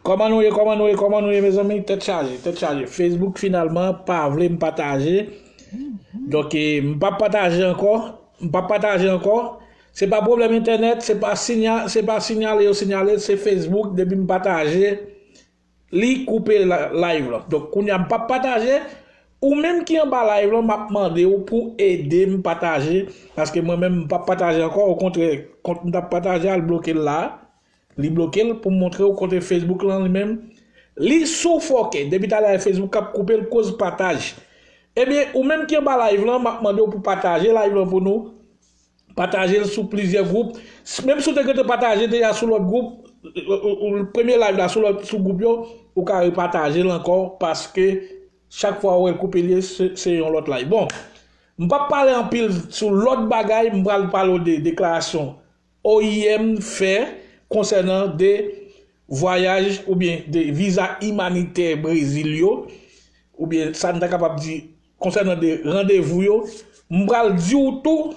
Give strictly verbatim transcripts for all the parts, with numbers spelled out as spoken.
Kòman nou ye, kòman nou ye, kòman nou ye, mezanmi? Tèt chaje, tèt chaje. Facebook finalman pa vle m pataje. Donk, eh, m p ap pataje ankò. M p ap pataje ankò. Se pa pwoblèm entènèt, se pa sinya-, se pa sinyale yo sinyale, se Facebook. Depi m pataje, li koupe la-, live la. Donk, kounye a m p ap pataje. Ou menm ki anba live la, m ap mande w pou ede m pataje. Paske mwen menm, m p ap pataje ankò. Okontrè, kont m t ap pataje a, l bloke l la. Li bloke l pou m montre w kote Facebook lan li menm. Li sou fòkè. Depi talè a Facebook k ap koupe l koz pataj. Ebyen, ou menm ki anba live lan, m ap mande w pou pataje live lan pou nou. Pataje l sou plizyè gwoup. S-, menm si w te gentan pataje deja sou lòt gwoup, ou, ou, ou, premye live la sou lòt, sou gwoup yo, ou ka repataje l ankò paske chak fwa ou wè l koupe l ye, se, se yon lòt live. Bon, m p ap pale anpil sou lòt bagay, m pral pale w de deklarasyon O I M fè konsènan de vwayaj oubyen de viza imanitè Brezil yo, oubyen sa n ta kapab di konsènan de randevou yo. M pral di w tou,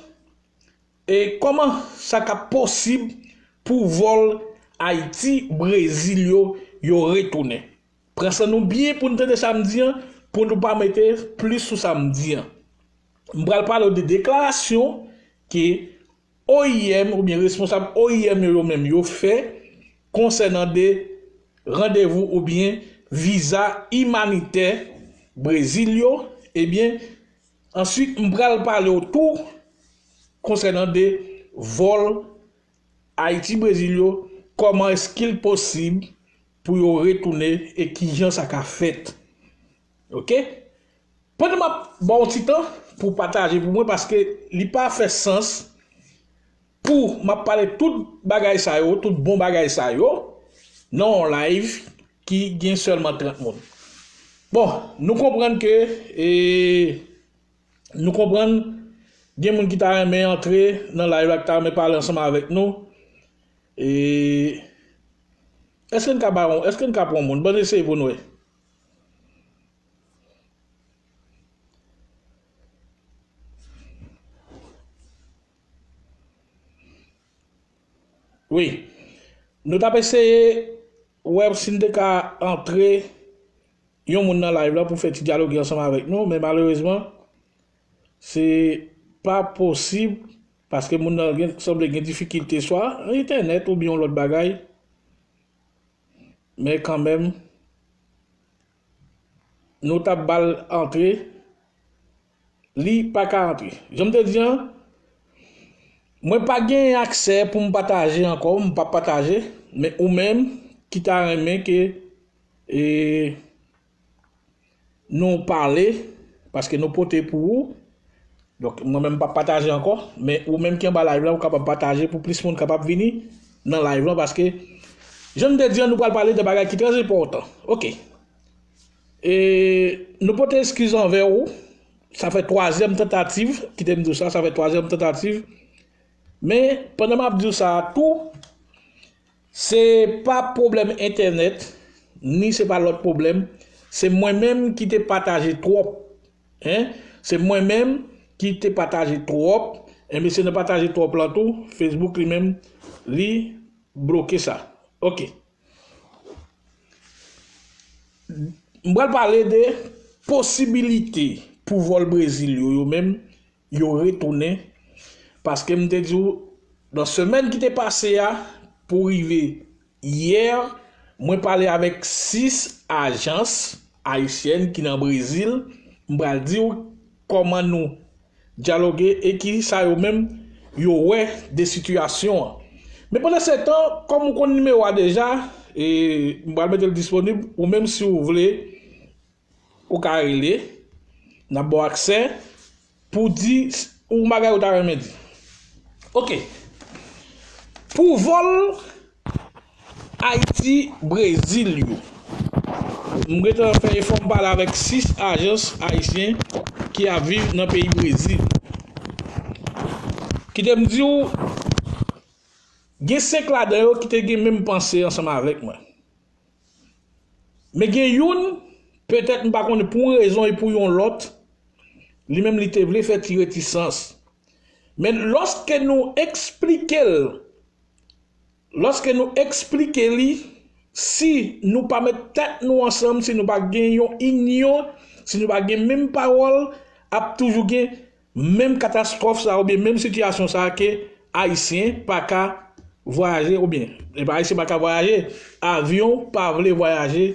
e kòman sa k ap posib pou vòl Ayiti, Brezil yo, yo retounen. Pran san nou byen pou n tande sa m di an, pou nou pa mete plis sou sa m di an. M pral pale w de deklarasyon ke O I M oubyen responsab O I M yo, yo menm yo fè konsènan de randevou oubyen viza imanitè Brezil yo. Ebyen, answit, m pral pale w tou konsènan de vòl Ayiti, Brezil yo, kòman èske l posib pou yo retounen e kijan sa ka fèt. Oke? Pandan m ap ba w ti tan pou pataje pou mwen, paske li pa fè sans pou m ap pale tout bagay sa yo, tout bon bagay sa yo, nan yon live ki gen sèlman trant moun. Bon, nou konprann ke, e, nou konprann gen moun ki ta renmen antre nan live la, ki ta renmen pale ansanm avèk nou. E, èske n ka ba yon, èske n ka pran yon moun? Ban n eseye pou n wè. Wi. Nou t ap eseye wè si n te ka antre yon moun nan live la pou fè ti dyaloge ansanm avèk nou, men malerezman, se pa posib, paske moun nan gen, sanble gen difikilte, swa entènèt oubyen yon lòt bagay. Men kanmenm, nou t ap ba l antre, li pa ka antre. Jan m te di an, mwen pa gen aksè pou m pataje ankò, m p ap pataje, men ou menm ki ta renmen ke, e, nou pale, paske nou pote pou ou. Donk, mwen menm m p ap pataje ankò, men ou menm ki anba live la, ou kapab pataje pou plis moun kapab vini nan live la, paske, jan m te di an, nou pral pale de bagay ki trè enpòtan. Oke. E, nou pote eskiz anvè ou. Sa fè twazyèm tantativ, kite m di w sa, sa fè twazyèm tantativ. Men, pandan m ap di w sa a tou, se pa pwoblèm entènèt, ni se pa lòt pwoblèm. Se mwen menm ki te pataje twòp. Hein? Se mwen menm ki te pataje twòp. Enben, se nan pataje twòp lan tou, Facebook li menm, li bloke sa. Oke. M pral pale de posibilite pou vòl Brezil yo, yo menm, yo retounen. Paske m te di w, nan semèn ki te pase a, pou rive yè, mwen pale avèk sis ajans ayisyèn ki nan Brezil. M pral di w kòman nou dyaloge e ki sa yo menm yo wè de sitiyasyon an. Men pandan se tan, kòm ou konn nimewo a deja, e m pral mete l disponib, ou menm si w vle, ou ka rele, n ap ba w aksè pou di s-, ou bagay ou ta renmen di. Oke. Pou vòl Ayiti, Brezil yo, m gentan fè efò m pale avèk sis ajans ayisyen ki ap viv nan peyi Brezil. Kite m di w, gen senk ladan yo ki te gen menm panse ansanm avèk mwen. Men gen youn, petèt m pa konnen pou yon rezon e pou yon lòt, li menm li te vle fè ti retisans. Men lòske nou eksplike l, lòske nou eksplike li, Si nou pa met tèt nou ansanm, si nou pa gen yon inyon, si nou pa gen menm pawòl, ap toujou gen menm katastwòf sa oubyen menm sitiyasyon sa ke Ayisyen pa ka vwayaje oubyen, e pa Ayisyen pa ka vwayaje, avyon pa vle vwayaje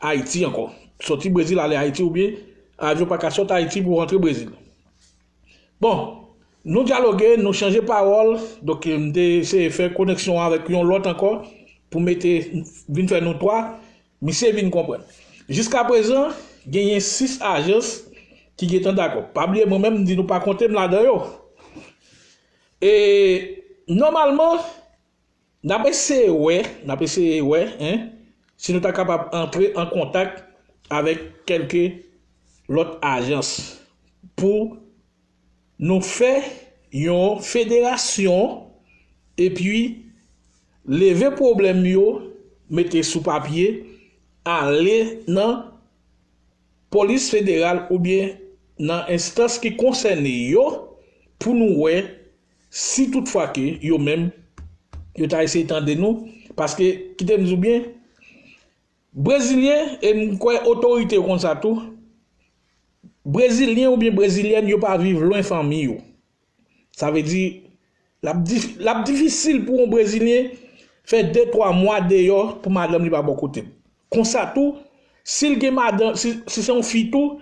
Ayiti ankò. Sòti Brezil ale Ayiti oubyen avyon pa ka sot Ayiti pou rantre Brezil. Bon, nou dyaloge, nou chanje pawòl, donk m te eseye fè koneksyon avèk yon lòt ankò pou mete, vin fè nou twa, misye vin konprann. Jiska prezan, genyen sis ajans ki gentan dakò. Pa bliye mwen menm, m di nou pa konte m ladan yo. E nòmalman, n ap eseye wè, n ap eseye wè, en, si nou ta kapab antre an kontak avèk kèlke lòt ajans pou nou fè yon federasyon epi leve pwoblèm yo, mete sou papye, ale nan polis federal oubyen nan enstans ki konsène yo pou nou wè si toutfwa ke yo menm yo ta eseye tande nou. Paske, kite m di w byen, Brezilyen, e m kwè otorite yo konn sa tou, Brezilyen oubyen Brezilyèn, yo pa viv lwen fanmi yo. Sa vle di, l ap dif-, l ap difisil pou yon Brezilyen fè de, twa mwa deyò pou madanm li pa bò kote l. Konsa tou, si l gen madanm, si, si se yon fi tou,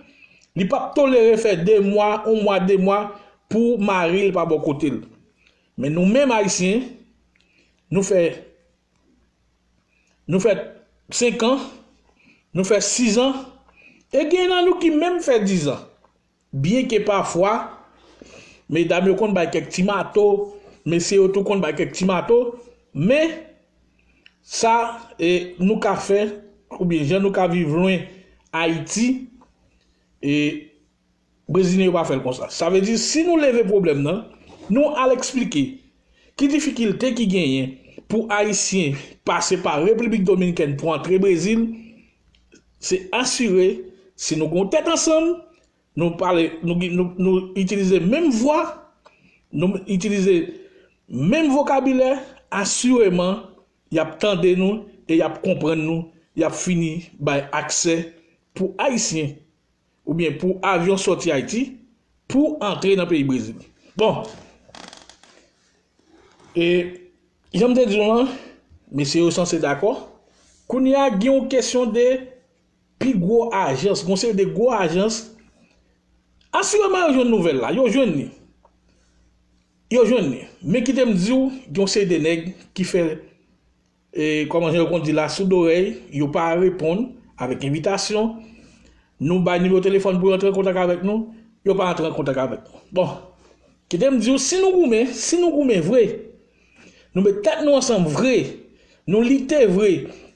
li p ap tolere fè de mwa, yon mwa, de mwa pou mari l pa bò kote l. Men nou menm Ayisyen, nou fè, nou fè senk an, nou fè sis an, e gen nan nou ki menm fè diz an. Byenke pafwa, medam yo konn bay kèk ti mato, mesye yo tou konn bay kèk ti mato, men sa, e, nou ka fè, oubyen jan nou ka viv lwen Ayiti, e, Brezilyen yo pa fè l konsa. Sa vle di, si nou leve pwoblèm nan, nou al eksplike ki difikilte ki genyen pou Ayisyen pase pa Repiblik Dominikèn pou antre Brezil, se asire, si nou gen yon tèt ansanm, nou pale, nou, nou, nou itilize menm vwa, nou itilize menm vokabilè, asireman, y ap tande nou e y ap konprann nou, y ap fini bay aksè pou Ayisyen oubyen pou avyon sòti Ayiti pou antre nan peyi Brezil. Bon, e jan m te di w lan, mesye yo sanse dakò. Kounye a, gen yon kesyon de pi gwo ajans, gon seri de gwo ajans. Asireman, yo jwenn nouvèl la, yo jwenn li. Yo jwenn li. Men kite m di w, gen yon seri de nèg ki fè, e, kòman jan yo konn di la, soudorèy, yo pa reponn avèk envitasyon. Nou bay nimewo telefòn pou yo antre an kontak avèk nou, yo pa antre an kontak avèk nou. Bon, kite m di w, si nou goumen, si nou goumen vre, nou met tèt nou ansanm vre, nou lite vre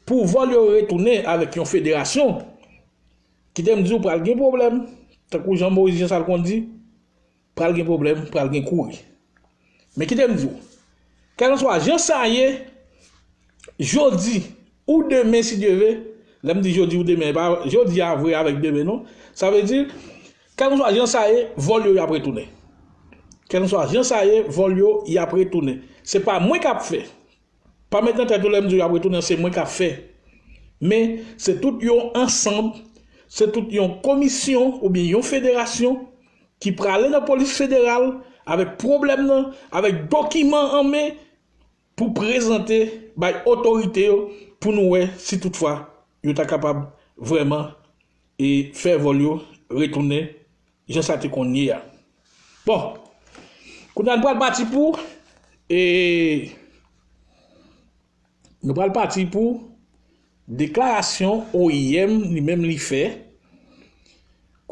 pou vòl yo retounen avèk yon federasyon, kite m di w, pral gen pwoblèm, tankou jan Moyiz Jan Sal konn di, pral gen pwoblèm, pral gen kouri. Men kite m di w, kèlkanswa jan sa ye, jodi ou demen, si Dye ve, lè m di jodi ou demen, e pa jodi a vre avèk demen non. Sa vle di, kèlkanswa jan sa ye, vòl yo y ap retounen. Kèlkanswa jan sa ye, vòl yo y ap retounen. Se pa mwen k ap fè. Pa met nan tèt ou lè m di w y ap retounen, se mwen k ap fè. Men, se tout yon ansanm, se tout yon komisyon oubyen yon federasyon ki prale nan polis federal avèk pwoblèm nan, avèk dokiman an men pou prezante bay otorite yo pou nou wè si toutfwa yo ta kapab vrèman e fè vòl yo retounen jan sa te konn ye a. Bon, kounye a nou pral pati pou, e, nou pral pati pou deklarasyon O I M li menm li fè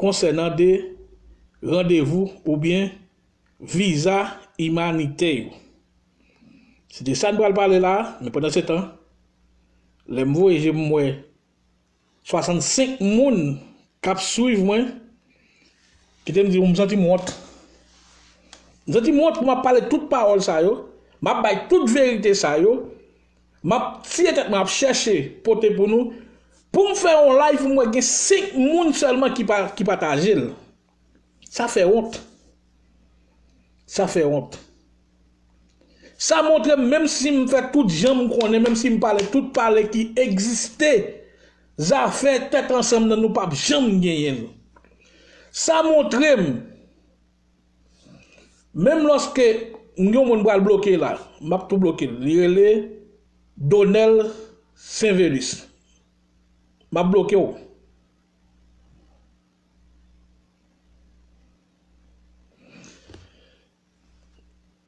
konsènan de randevou oubyen viza imanitè yo. Se de sa n pral pale la, men pandan se tan, lè m voye je m wè swasannsenk moun k ap swiv mwen, kite m di w, m santi m wont. M santi m wont pou m ap pale tout pawòl sa yo, m ap bay tout verite sa yo, m ap tiye tèt mwen, ap chèche pote pou nou, pou m fè yon live pou m wè gen senk moun sèlman ki pa, ki pataje l. Sa fè wont. Sa fè wont. Sa montre m, menm si m fè tout jan m konnen, menm si m pale tout pale ki egziste, zafè tèt ansanm nan nou p ap janm genyen l. Sa montre m, menm lòske yon moun pral bloke la, m ap tou bloke l. Li rele Donel Sainvelus. M ap bloke w.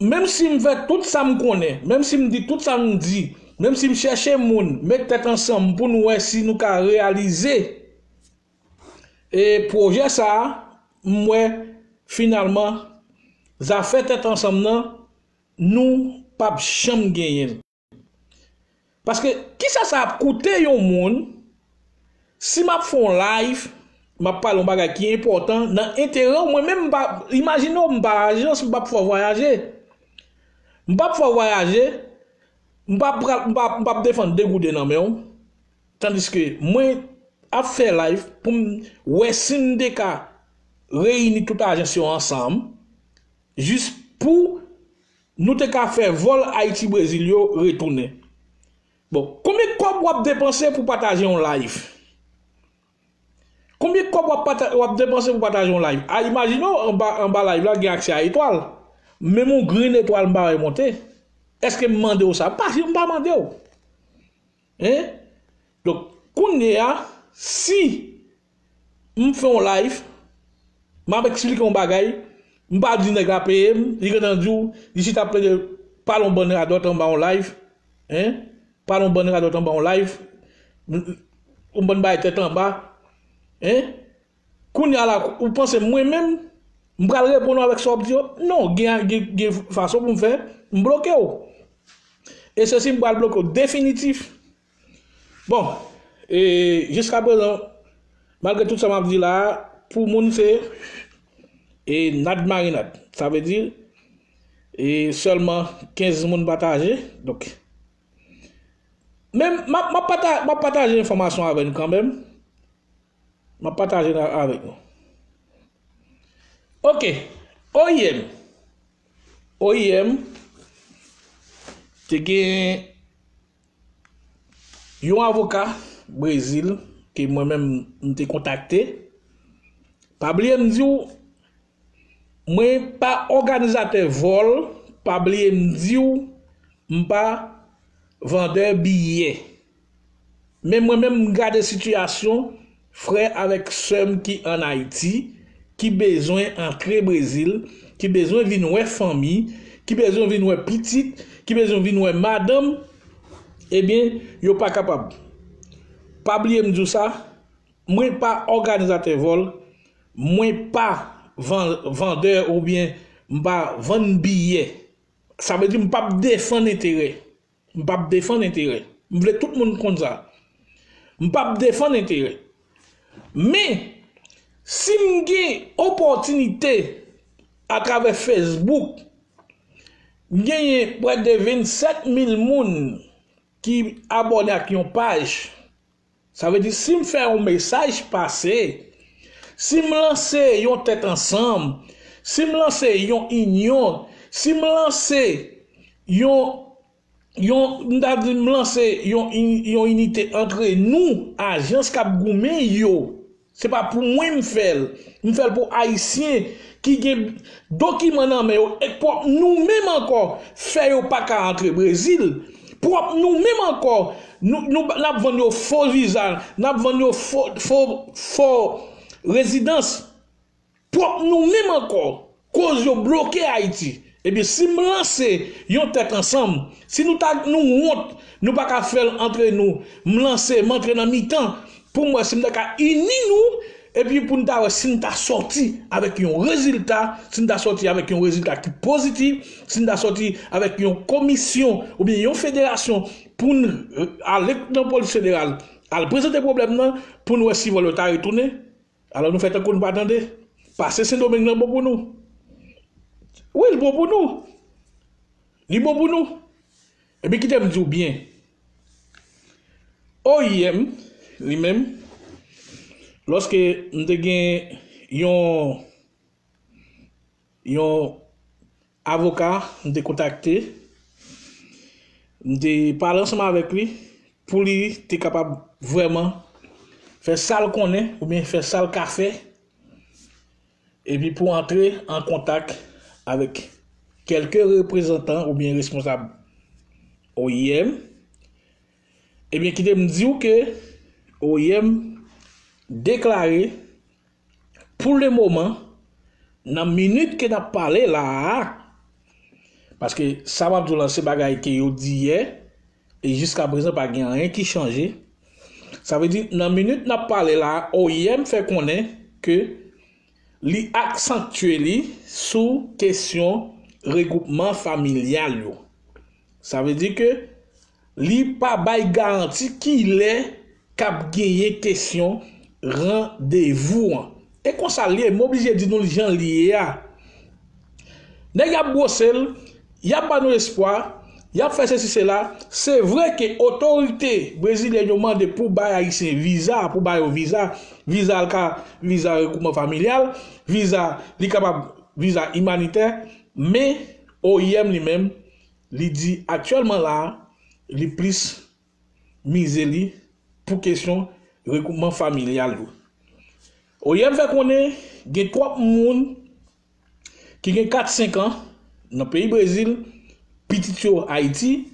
Menm si m fè tout sa m konnen, menm si m di tout sa m di, menm si m chèche moun, met tèt ansanm pou n wè si nou ka reyalize e pwojè sa a, m wè finalman zafè tèt ansanm nan, nou p ap janm genyen l. Paske kisa sa ap koute yon moun si m ap fè yon live, m ap pale yon bagay ki enpòtan nan enterè w, mwen menm m pa, imajine w, m pa ajans, m p ap fè w vwayaje. M p ap fè w vwayaje, m p ap pral, m p ap, m p ap defann de gouden nan men w. Tandiske mwen ap fè live pou m wè si n te ka reyini tout ajans yo ansanm, jis pou nou te ka fè vòl Ayiti Brezil yo retounen. Bon, konbyen kòb w ap depanse pou pataje yon live? Konbyen kòb w ap pata-, w ap depanse pou pataje yon live? A, imajine w anba, anba live la gen aksè a etwal. Menm yon grenn etwal m pa wè monte. Èske m mande w sa? M pa, m pa mande w. Hein? Donk, kounye a, si m fè yon live, m ap eksplike yon bagay, m pa di nèg la peye m, li gentan di w, li chita ap plede pale yon bann radòt anba yon live, hein? Pale yon bann radòt anba yon live, yon bann bagay tèt anba, hein? Kounye a la, ou panse mwen menm, m pral reponn w avèk sa w ap di yo? Non, gen, gen, gen fason pou m fè, m bloke w. E sesi m pral bloke w definitif. Bon, e jiska prezan, malgre tout sa m ap di la a, pou moun se e nad marinad. Sa vle di, e sèlman kenz moun pataje. Donk, men m ap, m ap pata-, m ap pataje enfòmasyon avè n kanmenm. M ap pataje l avèk nou. Ok. O I M. O I M te gen yon avoka Brezil ke mwen menm m te kontakte. Pa bliye m di w, mwen pa òganizatè vòl, pa bliye m di w, m pa vandè biyè. Men mwen menm, m gade sitiyasyon frè avèk sè m ki ann Ayiti, ki bezwen antre Brezil, ki bezwen vin wè fanmi, ki bezwen vin wè pitit, ki bezwen vin wè madanm, ebyen, yo pa kapab. Pa bliye m di w sa, mwen pa òganizatè vòl, mwen pa van-, vandè oubyen m pa vann biyè. Sa vle di m p ap defann enterè. M p ap defann enterè. M vle tout moun konn sa. M p ap defann enterè. Men, si m gen opòtinite atravè Facebook, m genyen prè de vennsèt mil moun ki abòne ak yon paj. Sa vle di, si m fè yon mesaj pase, si m lanse yon tèt ansanm, si m lanse yon inyon, si m lanse yon, yon, m ta di m lanse yon, in- yon inite antre nou, ajans k ap goumen yo. Se pa pou mwen m fè l. M fè l pou Ayisyen ki gen dokiman nan men yo, e pwòp nou menm ankò fè yo pa ka antre Brezil. Pwòp nou menm ankò, nou, nou, n ap vann yo fo viza, n ap vann yo fo, fo, fo rezidans. Pwòp nou menm ankò, koz yo bloke Ayiti. Ebyen, si m lanse yon tèt ansanm, si nou ta, nou wont, nou pa ka fè l antre nou, m lanse, m antre nan mitan, pou m wè si m ta ka ini nou, epi pou n ta wè si n ta sòti avèk yon rezilta, si n ta sòti avèk yon rezilta ki pozitif, si n ta sòti avèk yon komisyon oubyen yon federasyon pou n, euh, ale nan polis federal, al prezante pwoblèm nan, pou n wè si vòl yo ta retounen. Alò nou fè tankou nou pa tande. Pase Sendomeng nan bon pou nou. Wi, l bon pou nou. Li bon pou nou. Epi kite m di w byen. O I M, li menm, lòske m te gen yon, yon avoka m te kontakte, M te pale ansanm avèk li pou li te kapab vrèman fè sa l konnen oubyen fè sa l ka fè, epi pou antre an kontak avèk kèlke reprezantan oubyen responsab O I M, ebyen, kite m di w ke O I M deklare, pou le moman, nan minit ke n ap pale la a, paske sa m ap di w la, se bagay ke yo di yè, e jiska prezan, pa gen anyen ki chanje. Sa vle di, nan minit n ap pale la a, O I M fè konnen ke li aksantye li sou kesyon regwoupman familyal yo. Sa vle di ke li pa bay garanti kilè k ap genyen kesyon randevou an. E konsa l ye, m oblije di nou l jan l ye a. Nèg y ap bwose l, y ap ba nou espwa, y ap fè sesi sela. Se vre ke otorite brezilyen yo mande pou bay Ayisyen viza, pou ba yo viza, viza al ka, viza regwoupman familyal, viza, li kapab viza imanitè, men O I M li menm, li di aktyèlman la a, li plis mize li pou kesyon regwoupman familyal yo. O I M fè konnen gen twòp moun ki gen kat senk an nan peyi Brezil, pitit yo Ayiti,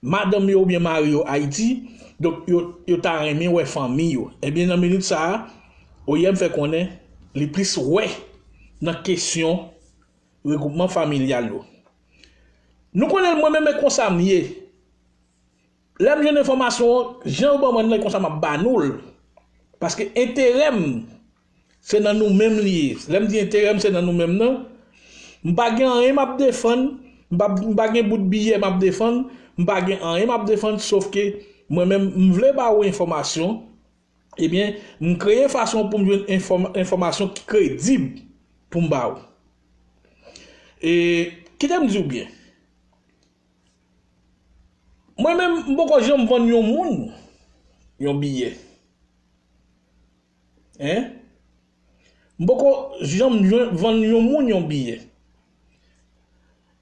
madanm yo oubyen mari yo Ayiti, donk yo, yo ta renmen wè fanmi yo. Ebyen, nan minit sa a, O I M fè konnen li plis wè nan kesyon regwoupman familyal yo. Nou konnen l, mwen menm, e konsa m ye. Lè m jwenn enfòmasyon an, jan yo ban mwen l lan, e konsa m ap ba nou l. Paske enterè m, se nan nou menm li ye. Lè m di enterè m, se nan nou menm nan. M pa gen anyen m ap defann, m pa, m pa gen bout biyè m ap defann, m pa gen anyen m ap defann, sof ke mwen menm, m vle ba ou enfòmasyon, ebyen, m kreye fason pou m jwenn enfòm-, enfòmasyon ki kredib pou m ba ou. E, kite m di w byen. Mwen menm, m poko janm vann yon moun yon biyè. Hein? M poko janm jwenn, vann yon moun yon biyè.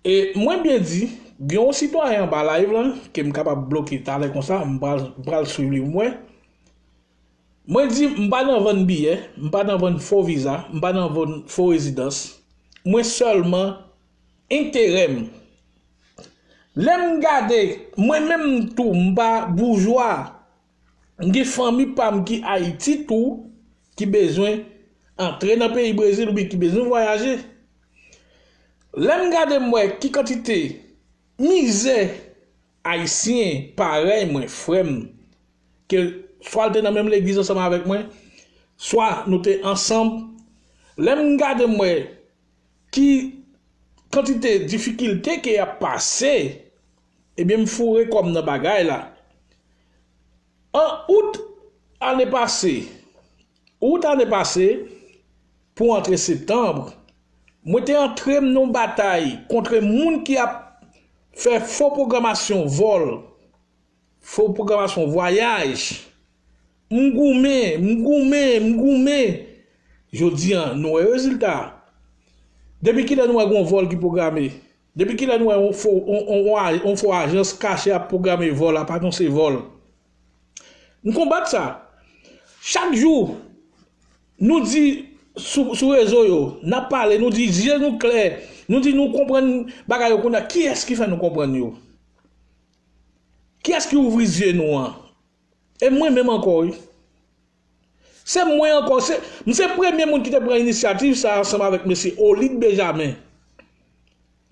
E mwen byen di, gen yon sitwayen anba live lan, ke m kapab bloke talè konsa, m pral, m pral swiv li pou m wè. Mwen di, m pa nan vann biyè, m pa nan vann fo viza, m pa nan vann fo rezidans. Mwen sèlman enterè m. Lè m gade, mwen menm tou, m pa boujwa. M gen fanmi pa m ki Ayiti tou, ki bezwen antre nan peyi Brezil oubyen ki bezwen vwayaje. Lè m gade, m wè ki kantite mizè Ayisyen parèy mwen, frè m, ke swa l te nan menm legliz ansanm avèk mwen, swa nou te ansanm. Lè m gade, m wè ki kantite difikilte ke y ap pase, ebyen, m foure kò m nan bagay la. An out ane pase, out ane pase, pou antre septanm, mwen te antre m nan yon batay kont moun ki ap fè fo pwogramasyon vòl, fo pwogramasyon vwayaj. M goumen, m goumen, m goumen. Jodi a, nou wè rezilta. Depi kilè nou wè gen yon vòl ki pwograme? Depi kilè nou wè yon fo, yon, yon, yon aj-, yon fo ajans kache ap pwograme vòl, ap anonse vòl? M konbat sa. Chak jou, nou di sou, sou rezo yo, n ap pale, nou di je nou klè, nou di nou konprann bagay yo kounye a. Kiyès ki fè nou konprann yo? Kiyès ki ouvri zye nou an? E mwen menm ankò, wi. Se mwen ankò, se, m se premye moun ki te pran inisyativ sa a ansanm avèk mesye Olid Benjamin.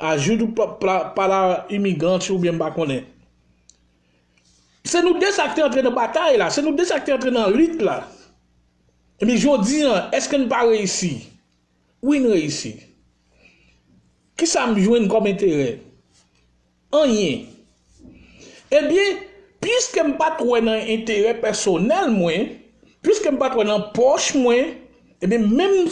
Ajoute pa, pa, pa la imigrante oubyen m pa konnen. Se nou de sa ki te antre nan batay la, se nou de sa ki te antre nan lit la. Epi jodi a, èske n pa reyisi? Wi, n reyisi. Kisa m jwenn kòm enterè? Anyen. Ebyen, piske m pa t wè nan enterè pèsonèl mwen, piske m pa t wè nan pòch mwen, ebyen, menm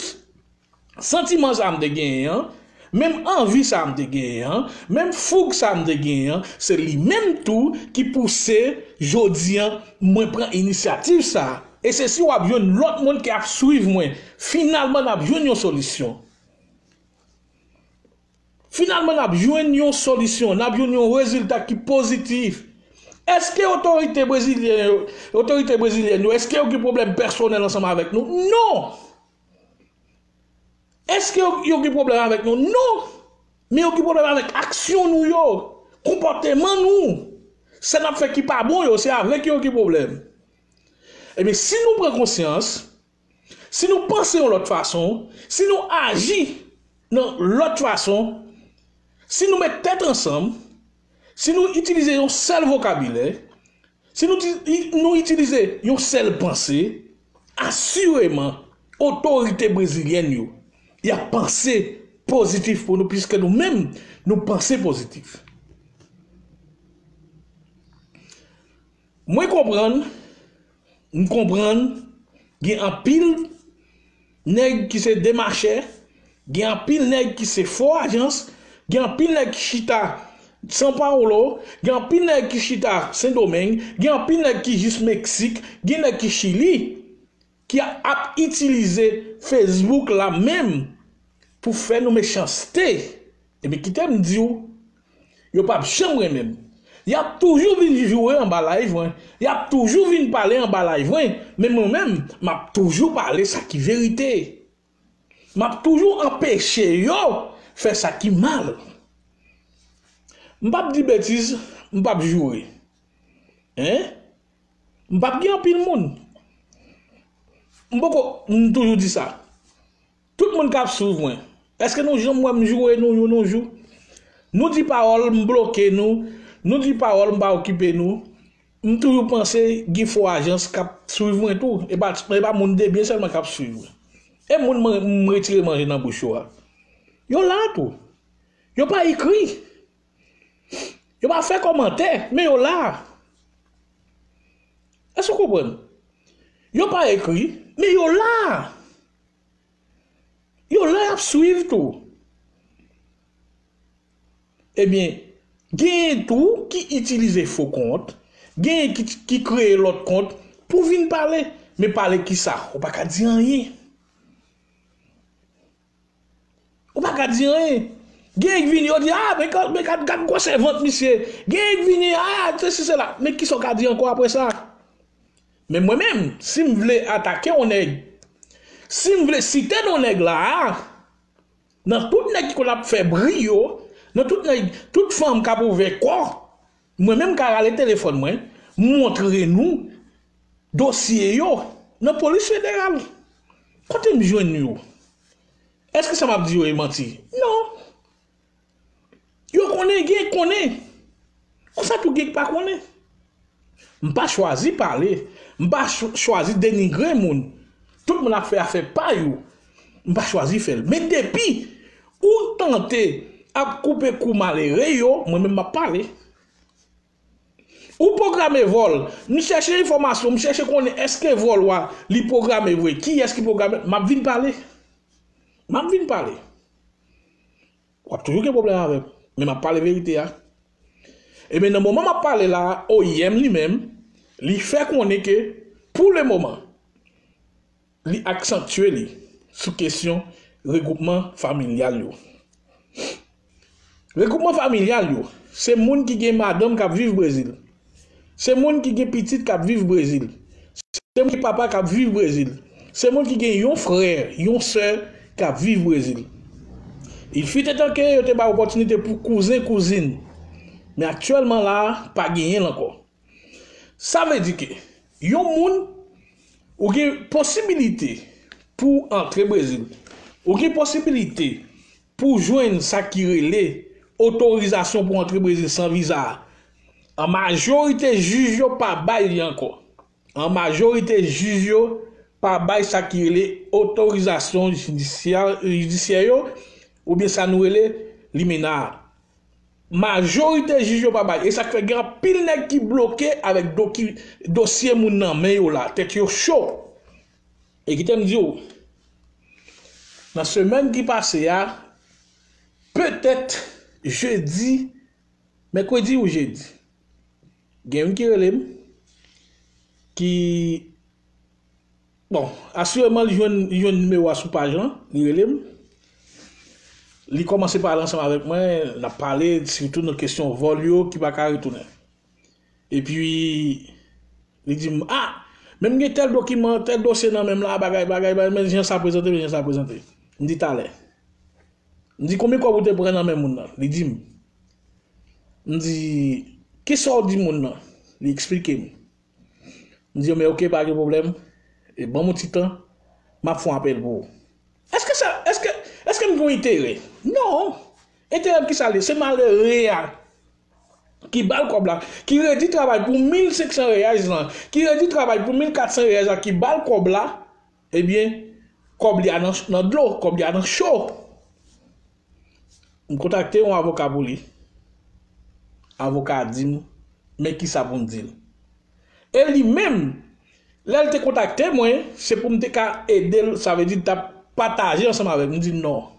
santiman sa a m te genyen an, menm anvi sa a m te genyen an, menm foug sa a m te genyen an, se li menm tou ki pouse jodi a mwen pran inisyativ sa a. E se si w ap jwenn lòt moun ki ap swiv mwen, finalman n ap jwenn yon solisyon. Finalman, n ap jwenn yon solisyon, n ap jwenn yon rezilta ki pozitif. Èske otorite brezilyen yo, otorite brezilyèn yo, èske yo gen pwoblèm pèsonèl ansanm avèk nou? Non! Èske yo, yo gen pwoblèm avèk nou? Non! Men yo gen pwoblèm avèk aksyon nou yo, konpòteman nou. Sa n ap fè ki pa bon yo, se avèk yo yo gen pwoblèm. Ebyen, si nou pran konsyans, si nou panse yon lòt fason, si nou aji nan lòt fason, si nou met tèt ansanm, si nou itilize yon sèl vokabilè, si nou, ti- nou itilize yon sèl panse, asireman, otorite brezilyèn yo, y ap panse pozitif pou nou, piske nou menm, nou panse pozitif. Mwen konprann, m konprann, gen anpil nèg ki se demachè, gen anpil nèg ki se fo ajans, gen anpil nèg ki chita São Paulo, gen anpil nèg ki chita Sendomeng, gen anpil nèg ki jis Meksik, gen nèg ki Chili, ki ap itilize Facebook la menm pou fè nou mechanste. Ebyen, kite m di w, yo p ap janm renmen m. Y ap toujou vin joure anba live mwen. Y ap toujou vin pale anba live mwen. Men mwen menm, m ap toujou pale sa ki verite. M ap toujou anpeche yo fè sa ki mal. M p ap di betiz, m p ap joure. Hein? M p ap gen anpil moun. M poko, m toujou di sa. Tout moun k ap swiv mwen, èske nou janm wè m joure nou youn yon jou? Nou di pawòl, m bloke nou. Nou di pawòl, m pa okipe nou. M toujou panse gen fo ajans k ap swiv mwen tou. E pa, e pa moun debyen sèlman k ap swiv mwen. E moun mwen, m retire manje nan bouch yo a. Yo la tou. Yo pa ekri. Yo pa fè kòmantè, men yo la. Èske w konprann? Yo pa ekri, men yo la. Yo la, y ap swiv tou. Ebyen, genyen tou ki itilize fo kont, genyen ki, ki kreye lòt kont pou vin pale. Men pale kisa? Ou pa ka di anyen. Ou pa ka di anyen. Genyen ki vini, yo di, ah, men gad, men gad, gad gwosè vant misye. Genyen ki vini, ah, sesi, sela. Men kisa w ka di ankò apre sa? Men mwen menm, si m vle atake yon nèg, si m vle site non nèg la a, nan tout nèg ki konn ap fè bri yo, nan tout nèg, tout fanm k ap ouvè kò, mwen menm ka rale telefòn mwen, m montre nou dosye yo nan polis federal. Kote m jwenn yo? Èske sa m ap di yo e manti? Non. Yo konnen, gen konnen. Konsa tou gen pa konnen. M pa chwazi pale, m pa ch- chwazi denigre moun. Tout moun ap fè afè pa yo. M pa chwazi fè l. Men depi ou tante ap koupe kou malere yo, mwen menm m ap pale. Ou pwograme vòl. M chèche enfòmasyon, m chèche konnen èske vòl wa li pwograme vre. Kiyès ki pwograme? M ap vin pale. M ap vin pale. W ap toujou gen pwoblèm avè m. Men m ap pale verite a. Ebyen, nan moman m ap pale la a, O I M li menm, li fè konnen ke, pou le moman, li aksantye li sou kesyon regwoupman familyal yo. Regwoupman familyal yo, se moun ki gen madanm k ap viv Brezil. Se moun ki gen pitit k ap viv Brezil. Se moun ki papa k ap viv Brezil. Se moun ki gen yon frè, yon sè k ap viv Brezil. Il fut un temps ke yo te bay opòtinite pou kouzen, kouzin. Men aktyèlman la a, pa genyen l ankò. Sa vle di ke yon moun, ou gen posibilite pou antre Brezil. Ou gen posibilite pou jwenn sa ki rele otorizasyon pou antre Brezil san viza a. An majorite jij yo pa bay li ankò. An majorite jij yo pa bay sa ki rele otorizasyon jidisyè, jidisyè yo, oubyen sa nou rele limena a. Majorite jij yo pa bay. E sa k fè gen anpil nèg ki bloke avèk doki, dosye moun nan men yo la. Tèt yo cho. E kite m di w, nan semèn ki pase a, petèt jedi, mèkredi ou jedi, gen youn ki rele m, ki Bon, asireman, li jwenn, li jwenn nimewo a sou paj lan, li rele m. Li kòmanse pale ansanm avèk mwen, n ap pale sitou nan kesyon vòl yo ki pa ka retounen. Epi, li di m, ah, men m gen tèl dokiman, tèl dosye nan men m la, bagay, bagay, bagay, men jan sa prezante, men jan sa prezante. M di, talè. M di, konbyen kòb ou te pran nan men moun nan? Li di m. M di, kisa w di moun nan? Li eksplike m. M di, men oke, pa gen pwoblèm. E ban m yon ti tan, m ap fè yon apèl pou ou. Èske sa, èske, èske m gen yon enterè? Non. Enterè m kisa l ye? Se malere a ki ba l kòb la, ki redi travay pou mil senk san reyèz lan, ki redi travay pou mil kat san reyèz la, ki ba l kòb la, ebyen, kòb li a nan, nan dlo, kòb li a nan cho. M kontakte yon avoka pou li. Avoka a di m, men kisa pou m di l. E li menm, lè l te kontakte mwen, se pou m te ka ede l, sa vle di l t ap pataje ansanm avè m. M di non.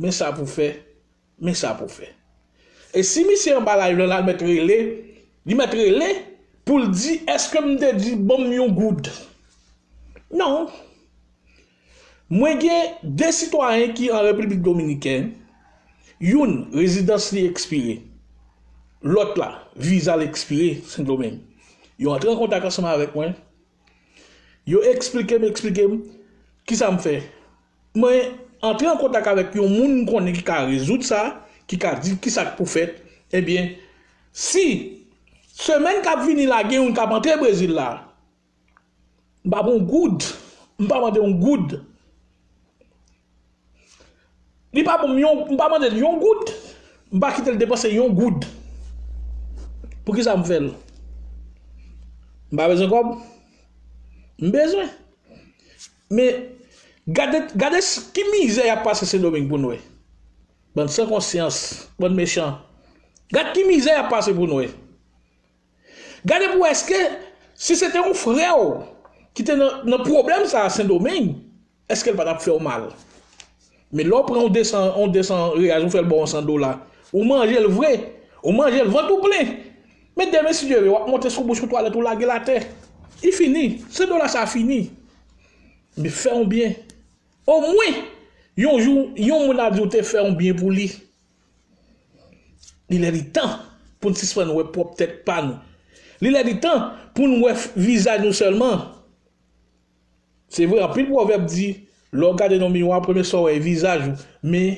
Men sa pou fè, men sa pou fè. E si misye anba live lan, l mèt rele, li mèt rele pou l di, èske m te di ban m yon goud? Non. Mwen gen de sitwayen ki an Repiblik Dominikèn, youn, rezidans li ekspire, lòt la, viza l ekspire, Sendomeng. Yo antre an kontak ansanm avèk mwen, yo eksplike m, eksplike m, kisa m fè. Mwen antre an kontak avèk yon moun m konnen ki ka rezoud sa, ki ka di kisa k pou fèt. Ebyen, si semèn k ap vini la, gen youn k ap antre Brezil la, m pa pran yon goud. M pa mande yon goud. Li pa ban m yon, m pa mande l yon goud. M pa kite l depanse yon goud. Poukisa m fè l? M pa bezwen kòb? M bezwen. Men, gade, gade s- ki mizè y ap pase Sendomeng pou n wè. Bann san konsyans, bann mechan. Gad ki mizè y ap pase pou n wè. Gade pou wè èske si se te yon frè w ki te nan, nan pwoblèm sa a Sendomeng, èske l pa t ap fè w mal? Men lè w pran yon de san, yon de san reyèl, ou fè l ba w yon san dola, ou manje l vre, ou manje l vant ou plen. Men demen, si Dye vle, w ap monte sou bouch yon twalèt, ou lage l atè. Li fini. San dola sa a fini. Men fè yon byen. Omwen, yon jou, yon moun a di w te fè yon byen pou li. Li lè li tan pou n sispann wè pwòp tèt pa nou. Li lè li tan pou n wè f- vizaj nou sèlman. Se vre, anpil pwovèb di, lè w gade nan miwa, premye sa w wè e vizaj ou. Men,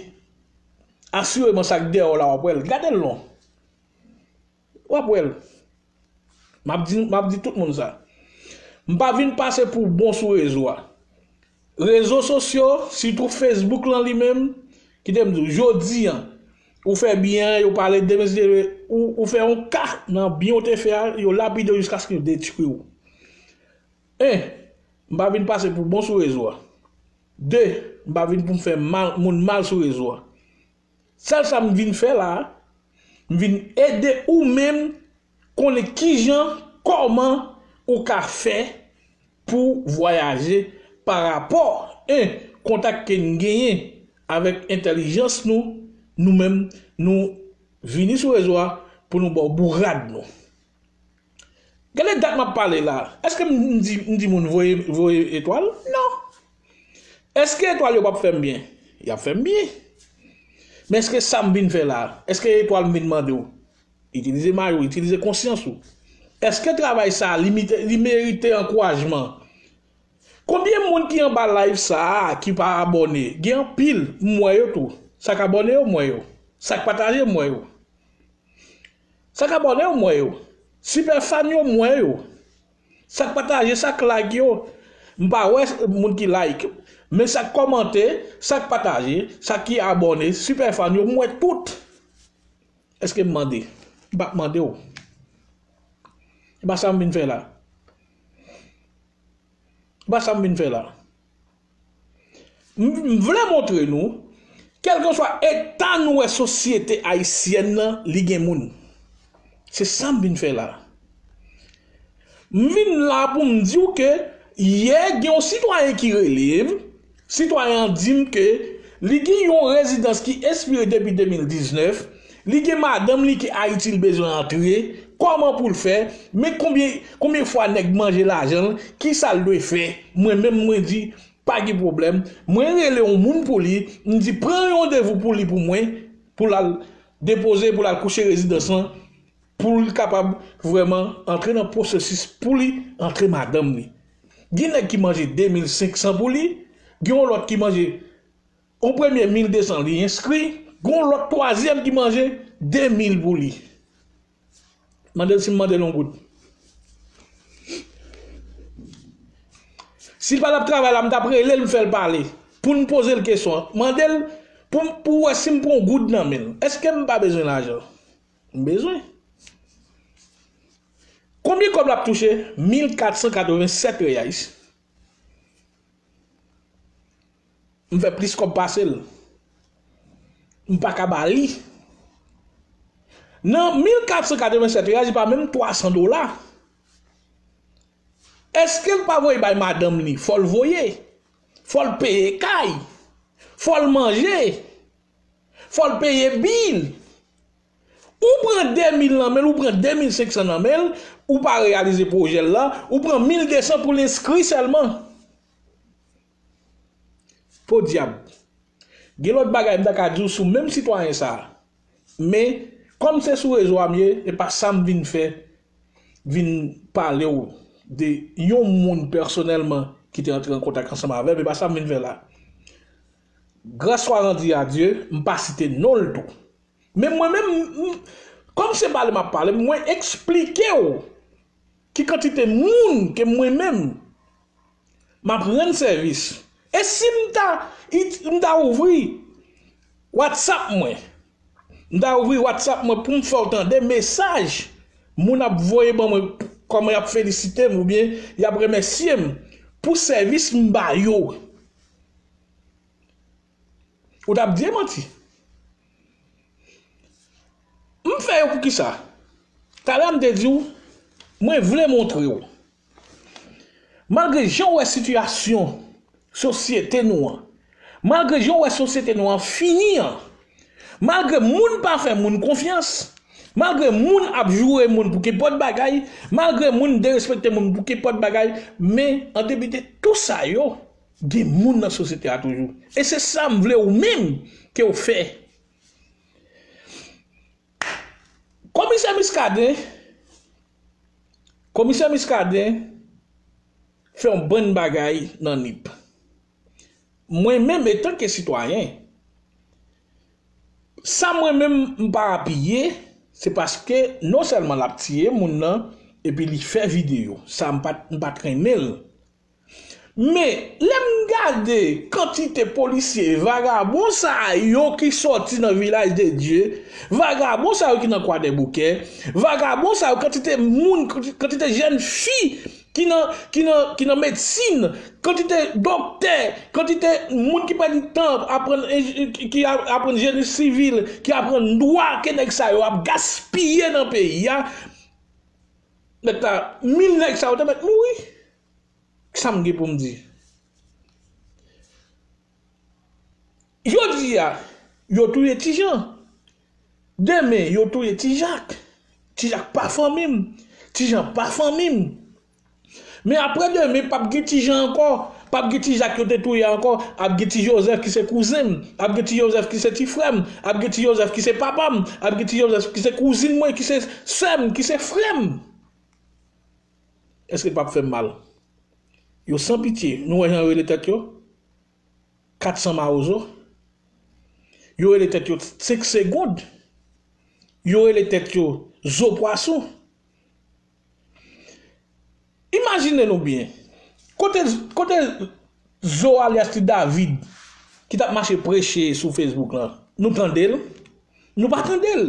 asireman, sa k dèyè w la, w ap wè l. Gade l non. W ap wè l. M ap di, m ap di tout moun sa. M pa vin pase pou bon sou rezo a. Rezo sosyo, sitou Facebook lan li menm, kite m di w, jodi a, ou fè byen, yo pale demen, si Dye vle, ou, ou fè yon ka nan byen w te fè a, yo lapide w jiskaske yo detwi w. En, m pa vin pase pou bon sou rezo a. De, m pa vin pou m fè mal, moun mal sou rezo a. Sèl sa m vin fè la a, m vin ede ou menm konnen kijan, kòman ou ka fè pou vwayaje pa rapò, en, kontak ke n genyen avèk entèlijans nou, nou menm, nou vini sou rezo a pou nou ba w bourad nou. Gade dat m ap pale la. Èske m, m di, m di moun voye, voye etwal? Non. Èske etwal yo p ap fè m byen? Y ap fè m byen. Men èske sa m vin fè la, èske etwal m vin mande w? Itilize may ou, itilize konsyans ou. Èske travay sa a, li mite- li merite ankourajman? Konbyen moun ki anba live sa a ki pa abòne? Gen anpil, m wè yo tou. Sa k abòne yo, m wè yo. Sa k pataje, m wè yo. Sa k abòne yo, m wè yo. Sipè fan yo, m wè yo. Sa k pataje, sa k like yo, m pa wè moun ki like. Men sa k kòmante, sa k pataje, sa ki abòne, sipè fan yo, m wè tout. Èske m mande? M p ap mande w. E pa sa m vin fè la. E pa sa m vin fè la. M, m vle montre nou, kèlkeswa eta nou wè sosyete ayisyèn nan, li gen moun. Se sa m vin fè la. M vin la pou m di w ke yè gen yon sitwayen ki rele m, sitwayen an di m ke li gen yon rezidans ki ekspire depi de mil diznèf, li gen madanm li ki Ayiti, li bezwen antre, kòman pou l fè, men konbyen, konbyen fwa nèg manje lajan l, kisa l dwe fè? Mwen menm, mwen di, pa gen pwoblèm. Mwen rele yon moun pou li, m di, pran yon randevou pou li pou mwen, pou l al depoze, pou l al kouche rezidans lan. pou li kapab vrèman antre nan pwosesis pou li antre madanm li. Gen nèg ki manje de mil senk san pou li, gen yon lòt ki manje yon premye mil de san li enskri, gen yon lòt twazyèm ki manje de mil pou li. Mande l si m mande l yon goud. Si l pa t ap travay la, m t ap rele l, m fè l pale. Pou n poze l kesyon an. Mande l pou, pou wè si m pran yon goud nan men l. Èske m pa bezwen lajan? M bezwen. Konbyen kòb l ap touche? Mil kat san katreven sèt reyais. M fè plis kòb pase l. M pa ka ba li. Nan mil kat san katreven sèt reyais, li pa menm twa san dola. Èske l pa voye bay madanm li? Fò l voye. Fò l peye kay. Fò l manje. Fò l peye bil. Ou pran de mil nan men l, ou pran de mil senk san nan men l, ou pa reyalize pwojè l la, ou pran mil de san pou l enskri sèlman. Podyab. Gen lòt bagay m ta ka di w sou menm sitwayen sa a. Men, kòm se sou rezo a m ye, e pa sa m vin fè, vin pale w de yon moun pèsonèlman ki te antre an kontak ansanm avè m, e pa sa m vin fè la. Grâce soit rendue à Dieu, m pa site non l tou. Men mwen menm, m, kòm se pale m ap pale, mwen eksplike w ki kantite moun ke mwen menm m ap rann sèvis. E si m ta, it- m ta ouvri WhatsApp mwen, m ta ouvri WhatsApp mwen pou m fè w tande mesaj moun ap voye ban mwen, kòman y ap felisite m oubyen y ap remèsye m pou sèvis m ba yo. Ou t ap di e manti. M fè yo poukisa? Talè a m te di w, mwen vle montre w. Malgre jan w wè sitiyasyon sosyete nou an, malgre jan w wè sosyete nou an fini an, malgre moun pa fè moun konfyans, malgre moun ap joure moun pou kenpòt bagay, malgre moun derespekte moun pou kenpòt bagay, men an depi de tou sa yo, gen moun nan sosyete a toujou. E se sa m vle ou menm ke w fè. Komisè Muscadin, Komisè Muscadin fè yon bann bagay nan Nip. Mwen menm, etanke sitwayen, sa mwen menm m pa apiye, se paske non sèlman l ap tiye moun nan, epi li fè videyo. Sa m pa t, m pa t renmen l. Men, lè m gade kantite polisye vagabon sa yo ki sòti nan Vilaj de Dye, vagabon sa yo ki nan Kwadèboukè, vagabon sa yo, kantite moun, kantite jèn fi ki nan, ki nan, ki nan medsin, kantite doktè, kantite moun ki pèdi tan aprann, ki ap- aprann jeni sivil, ki aprann dwa ke nèg sa yo ap gaspiye nan peyi a. Nèg sa, mil nèg sa yo te mèt mouri. Sa m gen pou m di? Jodi a, yo touye Ti Jan. Demen, yo touye Ti Jak. Ti Jak pa fanmi m. Ti Jan pa fanmi m. Men apre demen, p ap gen Ti Jan ankò. P ap gen Ti Jak yo te touye a ankò. Ap gen Ti Jozèf ki se kouzen m. Ap gen Ti Jozèf ki se ti frè m. Ap gen Ti Jozèf ki se papa m. Ap gen Ti Jozèf ki se kouzin mwen, ki se sè m, ki se frè m. Èske l p ap fè m mal? Yo san pitye. Nou wè jan yo rele tèt yo? Kat san mawozo. Yo rele tèt yo senk segond. Yo rele tèt yo zo pwason. Imajine nou byen. Kote, kote Zo alyas Ti David ki t ap mache preche sou Facebook lan? Nou tande l? Nou pa tande l.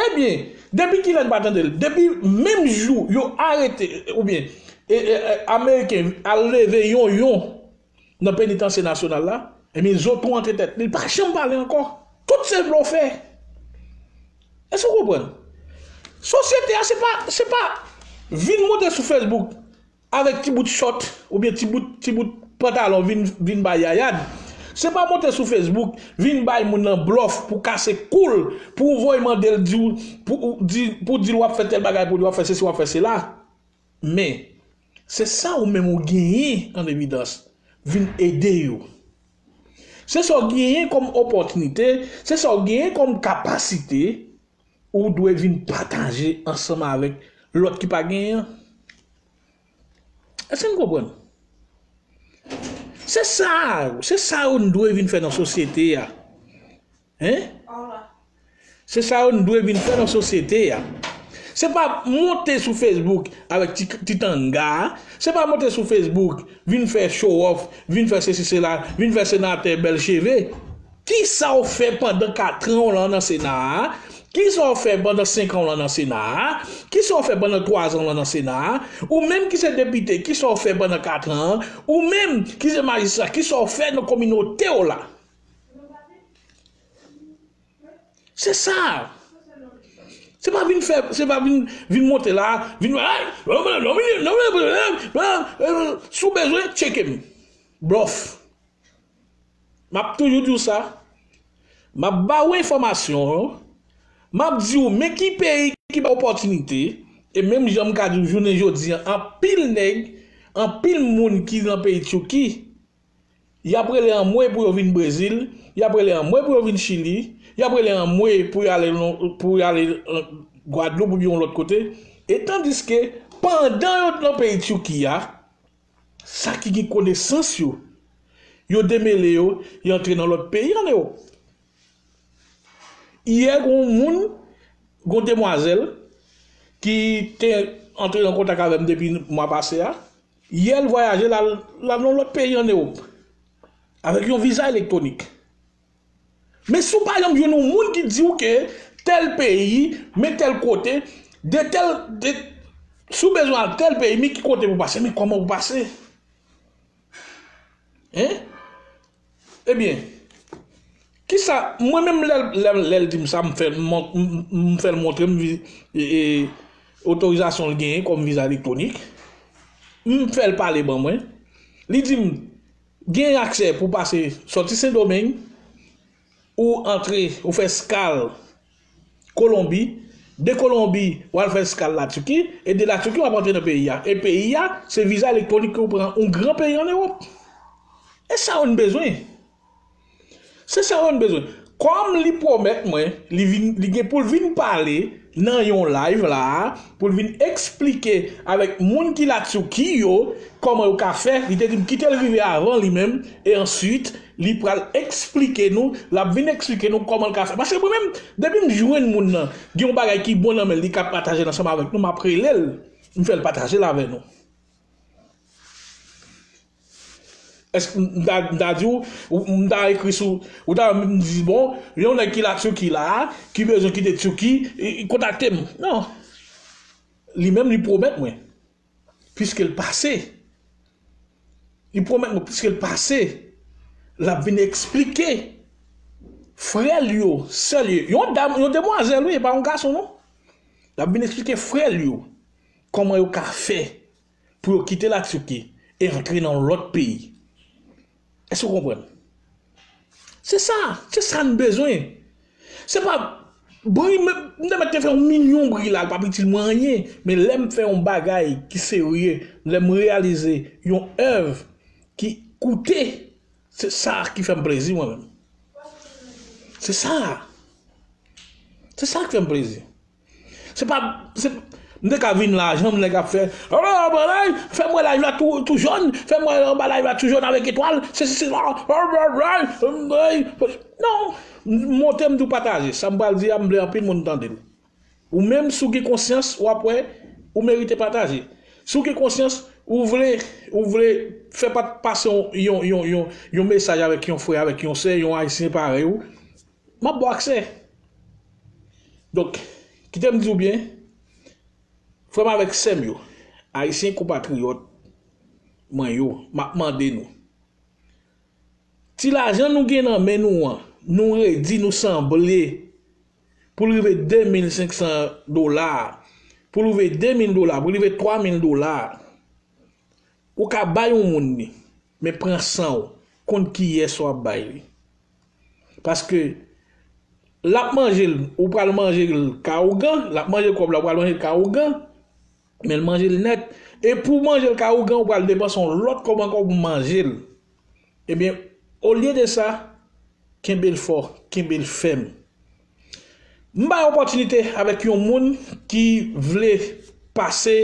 Ebyen, depi kilè n pa tande l? Depi menm jou yo arete, oubyen, e, e, e, Ameriken al leve Yonyon nan penitansye nasyonal la, ebyen, Zo tou antre tèt li, li pa janm pale ankò. Tout se blofè. Èske w konprann? Sosyete a, se pa, se pa vin monte sou Facebook avèk ti bout chòt oubyen ti bout, ti bout pantalon vin, vin bay yayad. Se pa monte sou Facebook, vin bay moun nan blòf pou kase kou l, pou w voye mande l, di w, pou, ou di, pou w di l w ap fè tèl bagay pou li, w ap fè sesi, w ap fè sela. Men, se sa ou menm ou genyen an evidans, vin ede yo. Se sa w genyen kòm opòtinite, se sa w genyen kòm kapasite, ou dwe vin pataje ansanm avèk lòt ki pa genyen an. Èske n konprann? Se sa, se sa yo n dwe vin fè nan sosyete a. Hein? Se sa yo n dwe vin fè nan sosyete a. Se pa monte sou Facebook avèk ti, ti tanga a. Se pa monte sou Facebook, vin fè show off, vin fè sesi sela, vin fè senatè bèl cheve. Kisa w fè pandan kat an w lan nan Sena a? Kisa w fè pandan senk an w lan nan Sena a? Kisa w fè pandan twa zan w lan nan Sena a? Ou menm ki se depite, kisa w fè pandan kat an? Ou menm ki se majistra, kisa w fè nan kominote w la? Se sa. Se pa vin fè, se pa vin, vin monte la, vin, ay, si w bezwen, tcheke m. Blòf. M ap toujou di w sa. M ap ba w enfòmasyon yo. M ap di w men ki peyi ki ba opòtinite. E menm jan m ka di w jounen jodi a, anpil nèg, anpil moun ki nan peyi Tchouki, y ap rele anmwe pou yo vin Brezil, y ap rele anmwe pou yo vin Chili, y ap rele anmwe pou y ale, pou y ale, euh, Gwadloup oubyen yon lòt kote. E tandiske, pandan yo nan peyi Tchouki a, sa ki gen konesans yo, yo demele yo, yo antre nan lòt peyi ann Ewòp. Yè, gen yon moun, gen yon demwazèl ki te antre an kontak avè m depi mwa pase a. Yè, l vwayaje, l al, l al nan lòt peyi ann Ewòp avèk yon viza elektwonik. Men si w pa janm jwenn yon moun ki di w ke tèl peyi, men tèl kote, de tèl, de, si w bezwen al tèl peyi, men ki kote pou pase, men kòman pou pase. Hein? Ebyen, kisa, mwen menm lè, lè, lè l di m sa, m fè, m, m, m fè l montre m vi-, e, e, otorizasyon l genyen kòm viza elektwonik. M fè l pale ban mwen. Li di m, gen aksè pou pase sòti Sendomeng, ou antre, ou fè eskal Kolonbi, de Kolonbi, w al fè eskal Latiki, e de Latiki, w ap antre nan peyi a. E peyi a, se viza elektwonik ke w pran, yon gran peyi ann Ewòp. E sa yo n bezwen. Se sa yo n bezwen. Kòm li pwomèt mwen, li vin, li gen pou l vin pale nan yon live la a, pou l vin eksplike avèk moun ki Latiki yo kòman yo ka fè. Li te di m kite l rive avan li menm, e answit, li pral eksplike nou, l ap vin eksplike nou kòman l ka fè. Paske mwen menm, depi m jwenn moun nan, gen yon bagay ki bon nan men l, li ka pataje l ansanm avèk nou, m ap rele l, m fè l pataje l avè nou. Èske m ta, m ta di w, ou, m ta ekri sou, ou ta m di, bon, yon nèg ki la Tiki la, ki bezwen kite Tiki, i, i kontakte m. Non. Li menm, li pwomèt mwen. Piske l pase. Li pwomèt mwen, piske l pase, l ap vin eksplike frè l yo, sè l yo. Yon dam, yon demwazèl, wi, e pa yon gason, non. L ap vin eksplike frè l yo kòman yo ka fè pou yo kite Latiki e antre nan yon lòt peyi. Èske w konprann? Se sa, se sa n bezwen. Se pa bri, m, m te mèt te fè yon milyon bri la, l p ap itil mwen anyen. Men lè m fè yon bagay ki serye, lè m reyalize yon èv ki koute, se sa ki fè m plezi mwen menm. Se sa. Se sa ki fè m plezi. Se pa, se, m te ka vin la, jan nèg ap fè, fè m wè live la tou, tou jòn, fè m wè anba live la tou jòn avèk etwal, se, se, se, non, monte m tou pataje, sa m pral di a, m vle anpil moun tande l. Ou menm, si w gen konsyans, w ap wè, ou merite pataje. Si w gen konsyans, ou vle, ou vle fè pa, pase yon, yon, yon, yon, yon mesaj avèk yon frè, avèk yon sè, yon ayisyen parèy ou, m ap ba w aksè. Donk, kite m di w byen, frè m avèk sè m yo, ayisyen konpatriyòt mwen yo, m ap mande nou. Ti lajan nou gen nan men nou an, nou redi, nou sanble pou l rive de mil senk san dola, pou l rive de mil dola, pou l rive twa mil dola. Ou ka bay yon moun li, men pran san w, konn kiyès w ap bay li. Paske l ap manje l, ou pral manje l ka ougan, l ap manje kòb la, ou pral manje l ka ougan, men l manje l nèt. E pou manje l ka ougan, ou pral depanse yon lòt kòb ankò pou manje l. Ebyen, olye de sa, kenbe l fò, kenbe l fèm. M bay opòtinite avèk yon moun ki vle pase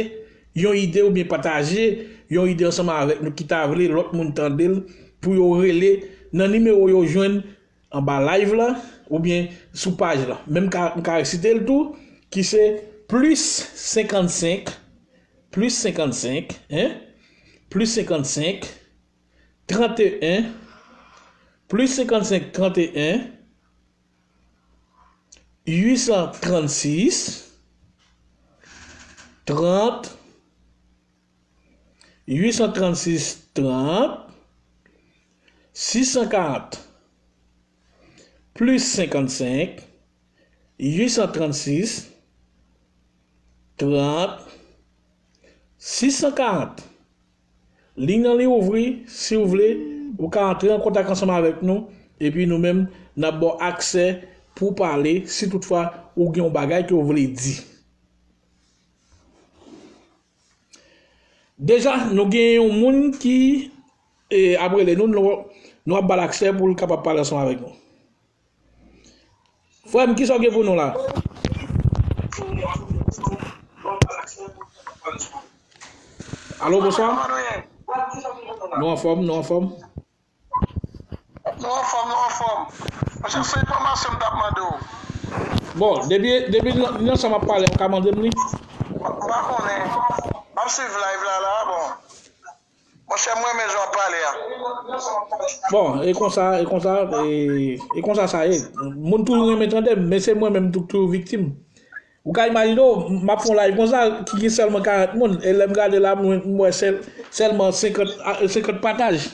yon ide oubyen pataje yon ide ansanm avèk nou, ki ta vle lòt moun tande l, pou yo rele nan nimewo yo jwenn anba live la oubyen sou paj la. Men m ka, m ka resite l tou, ki se plis senkannsenk, plis senkannsenk, en, plis senkannsenk, tranteyen, plis senkannsenk, tranteyen, uit san trannsis, trant, uit san trannsis, trant, sis san karant, plis senkannsenk, uit san trannsis, trant, sis san karant. Liy nan li ouvri, si w vle, ou ka antre an kontak ansanm avèk nou, epi nou menm, n ap ba w aksè pou w pale, si toutfwa ou gen yon bagay ke w vle di. Deja, nou gen yon moun ki, e, ap rele nou, nou, nou ap ba l aksè pou l kapab pale ansanm avèk nou. Frè m, kisa w gen pou nou la? Alo, bonswa. Nou anfòm, nou anfòm. Nou anfòm, nou anfòm. Monchè, se enfòmasyon m t ap mande w. Bon, depi, depi nan, nan sa m ap pale, ou ka mande m li? M pa konnen. M ap swiv live la, la, bon. Monchè, m renmen jan w ap pale a. Bon, e konsa, e konsa, e, e konsa sa ye. Moun toujou renmen tande m, men se mwen menm tou, toujou viktim. Ou ka imajine w, m ap fè yon live konsa, ki gen sèlman karant moun, e lè m gade la, mwen, m wè sèl, sèlman senkant, a, senkant pataj.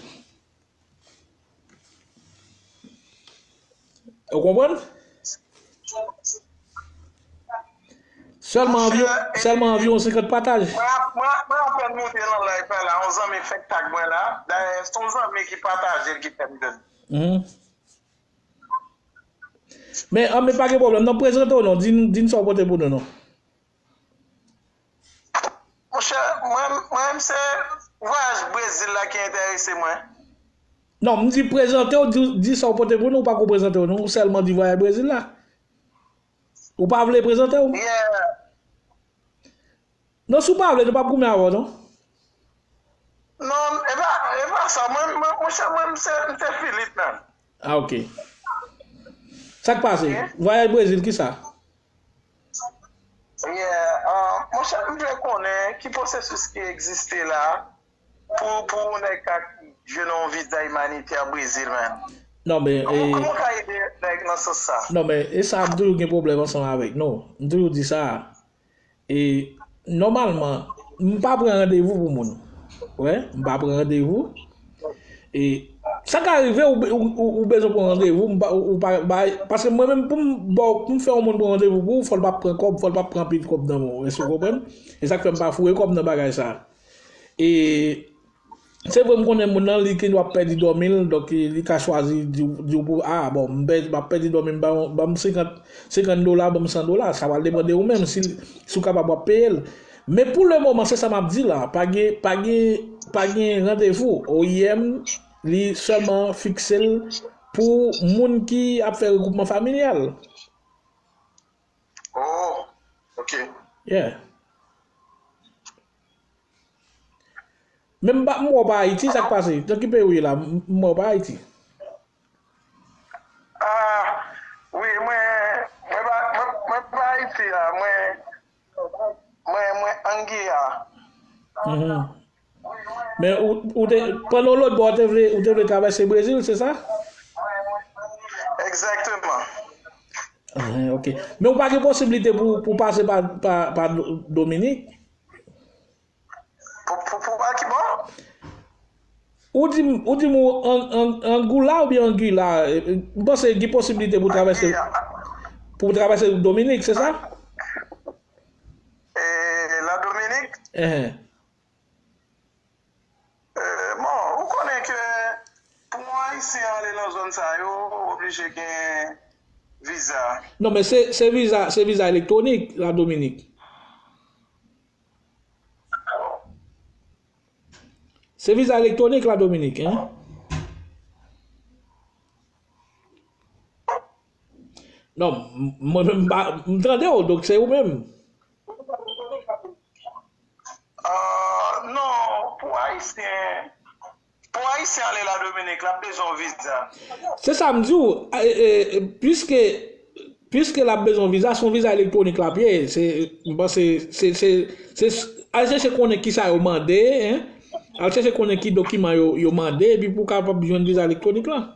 Ou konprann? Sèlman anviwon, sèlman anviwon senkant pataj. Mwen, mwen, mwen apèn moute nan live la, la, yon zanmi fèk tag mwen la. Dayè, se yon zanmi ki pataje l ki fè m jwenn. Mhm. Men, an, men pa gen pwoblèm, non, prezante w non, di n, di n sa w pote pou nou non. Monchè, mwen, mwen menm se vwayaj Brezil la ki enterese mwen. Non, m di prezante w, di, di sa w pote pou nou, ou pako prezante w non, ou sèlman di vwayaj Brezil la. Ou pa vle prezante w? Yeah. Non, si w pa vle, nou p ap goumen avè w non. Non, e pa, e pa sa, mwen, mwen, monchè, mwen, m se, m se Philippe menm. Ah, ok. Sa k pase? Ok. Vwayaj Brezil, kisa? Yeah, ah, monchè, m vle konnen ki pwosesis ki egziste la pou, pou yon nèg ka jwenn yon viza imanitè Brezil, menm. Non, men, kòman, e, kòman w ka ede nèg nan sans sa? Non, men, e sa, m toujou gen pwoblèm ansanm avèk nou. M toujou di sa. E, nòmalman, m pa pran randevou pou moun. Wè, m pa pran randevou. E, sa ka rive, ou, ou, ou, ou bezwen pran randevou, m pa, ou, ou pa bay, paske mwen menm, pou m ba w, pou m fè yon moun pran randevou pou ou, fò l pa pran kòb, fò l pa pran anpil kòb nan men w, èske w konprann? E sa k fè m pa foure kòb nan bagay sa. E, se vre, m konnen moun nan, li gendwa pèdi dòmi l, donk, li ka chwazi di, di w pou, ah, bon, m pè-, m ap pèdi dòmi m, ban, ban m senkant, senkant dola, ban m san dola, sa pral depann de ou menm, si, si w kapab w ap peye l. Men pou le moman, se sa m ap di la, pa gen, pa gen, pa gen randevou. O I M, li sèlman fikse l pou moun ki ap fè regwoupman familyal. Oh, ok. Yeah. Men m pa, m wè w pa Ayiti, sa k pase? Nan ki peyi w ye la? M, m wè w pa Ayiti. Ah, wi, mwen, mwen pa, mwen, mwen pa Ayiti la, mwen, mwen, mwen Anguilla. Mhm. Men ou, ou te, pandan w lòtbò, ou te vle, ou te vle travèse Brezil, se sa? Egzakteman. Ah, ok. Men ou pa gen posiblite pou, pou pase pa, pa, pa Do-, Dominik? Pou, pou, pou al ki bò? Ou di m, ou di m ou An-, An-, Angoula oubyen Anguilla? E, e, m panse gen posiblite pou travèse, Anguilla, pou travèse Dominik, se sa? E, la Dominik? Ehe. E, bon, ou konnen ke pou yon Ayisyen ale nan zòn sa yo, ou oblije gen viza. Non, men se, se viza, se viza elektwonik, la Dominik. Se viza elektwonik, la Dominik, en. Non, m- mwen menm m pa- m tande w, donk se ou menm. Ah, non, pou Ayisyen, pou Ayisyen ale la Dominik, l ap bezwen yon viza. Se sa m di w, e, e, e, piske, piske l ap bezwen yon viza, se yon viza elektwonik l ap ye. Se, m panse, se, se, se, al chèche konnen ki sa yo mande, en. Al chèche konnen ki dokiman yo, yo mande, epi pou w kapab jwenn viza elektwonik lan.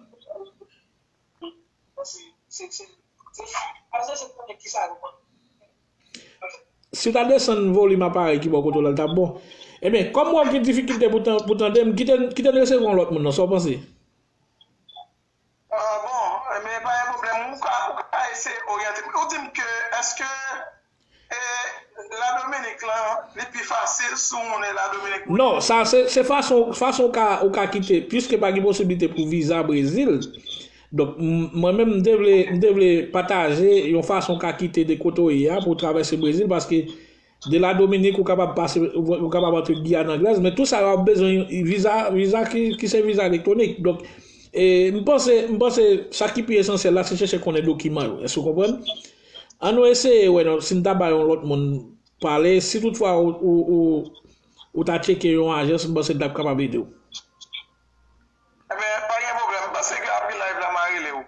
Si w ta desann volim aparèy ki bò kote w la, l t ap bon. Ebyen, kòm w ap gen difikilte pou tan- pou tande m, kite, kite n resevwa yon lòt moun nan, sa w panse? Ah, bon, ebyen, pa gen pwoblèm. Ou ka, ou ka eseye oryante m. Ou di m ke, èske e, la Dominik lan, li pi fasil si w moun e la Dominik pou. Non, sa se, se fason, fason ou ka, ou ka kite, piske pa gen posiblite pou viza Brezil. Donk, m- mwen menm, m te vle, m te vle pataje yon fason ou ka kite de kote w ye a pou w travèse Brezil, paske de la Dominik, ou kapab pase, ou kapab antre Giyàn anglèz, men tou sa yo ap bezwen viza, viza ki, ki se viza elektwonik. Donk, e, m panse, m panse sa ki pi esansyèl la, se chèche konnen dokiman yo. Èske w konprann? An nou eseye wè non, si n ta bay yon lòt moun pale, si toutfwa ou, ou, ou, ou ta tcheke yon ajans, m panse n t ap kapab ede w. Ebyen, pa gen pwoblèm, m panse ke apre live la, m a rele w.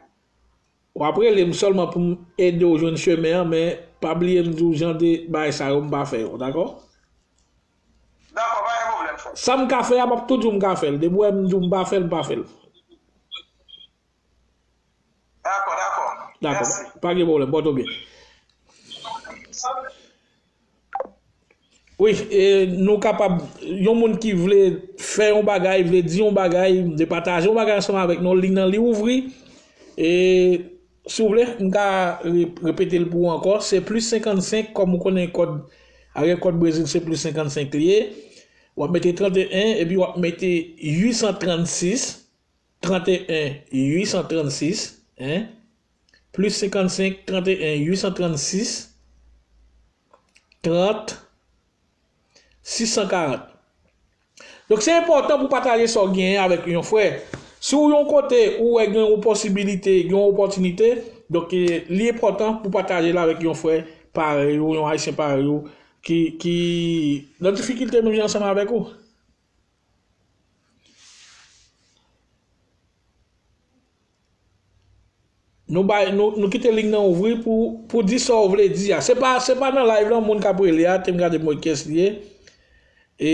W ap rele m sèlman pou m ede w jwenn chemen an, men pa bliye m di w jan de bagay sa yo m pa fè yo, dakò? Dakò, pa gen pwoblèm, frè. Sa m ka fè a, m ap tou di w m ka fè l. Depi w wè m di w m pa fè l, m pa fè l. Dakò, dakò. Dakò, pa gen pwoblèm, pòte w byen. Wi, e, nou kapab, yon moun ki vle fè yon bagay, vle di yon bagay, vle pataje yon bagay ansanm avèk nou, liy nan li ouvri. E, si w vle, m ka re- repete l pou ou ankò. Se plis senkannsenk, kòm ou konnen kòd, aryè kòd Brezil, se plis senkannsenk li ye. W ap mete tranteyen, epi w ap mete uit san trannsis. Tranteyen uit san trannsis, en, plis senkannsenk, tranteyen uit san trannsis, trant, sis san karant. Donk, se enpòtan pou pataje sa w genyen avèk yon frè. Si w yon kote, ou wè gen yon posibilite, gen yon opòtinite, donk, e, li enpòtan pou pataje l avèk yon frè parèy ou, yon Ayisyen parèy ou, ki, ki nan difikilte menm jan ansanm avèk ou. Nou bay, nou, nou kite liy nan ouvri pou, pou di sa w vle di a. Se pa, se pa nan live lan moun k ap rele a, te m gade m wè kiyès li ye. E,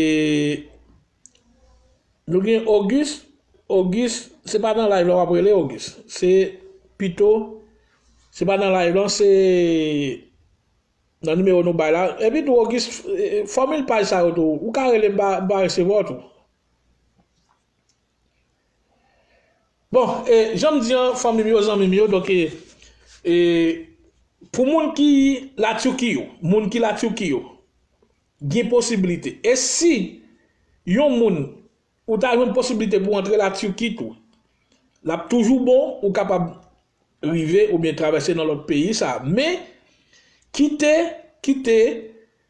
nou gen Auguste. Auguste, se pa nan live lan w ap rele, Auguste. Se pito, se pa nan live lan, se nan nimewo nou bay la. Epi tou, Auguste, e, e, fòmil paj sa yo tou. Ou ka rele m, m pa, m pa resevwa w tou. Bon, e, jan m di an, fanmi m yo, zanmi m yo, donk, e, e, pou moun ki Latiki yo, moun ki Latiki yo, gen posiblite. E si yon moun, ou ta jwenn posiblite pou antre Latiki tou, l ap toujou bon, ou kapab rive oubyen travèse nan lòt peyi sa. Men, kite, kite,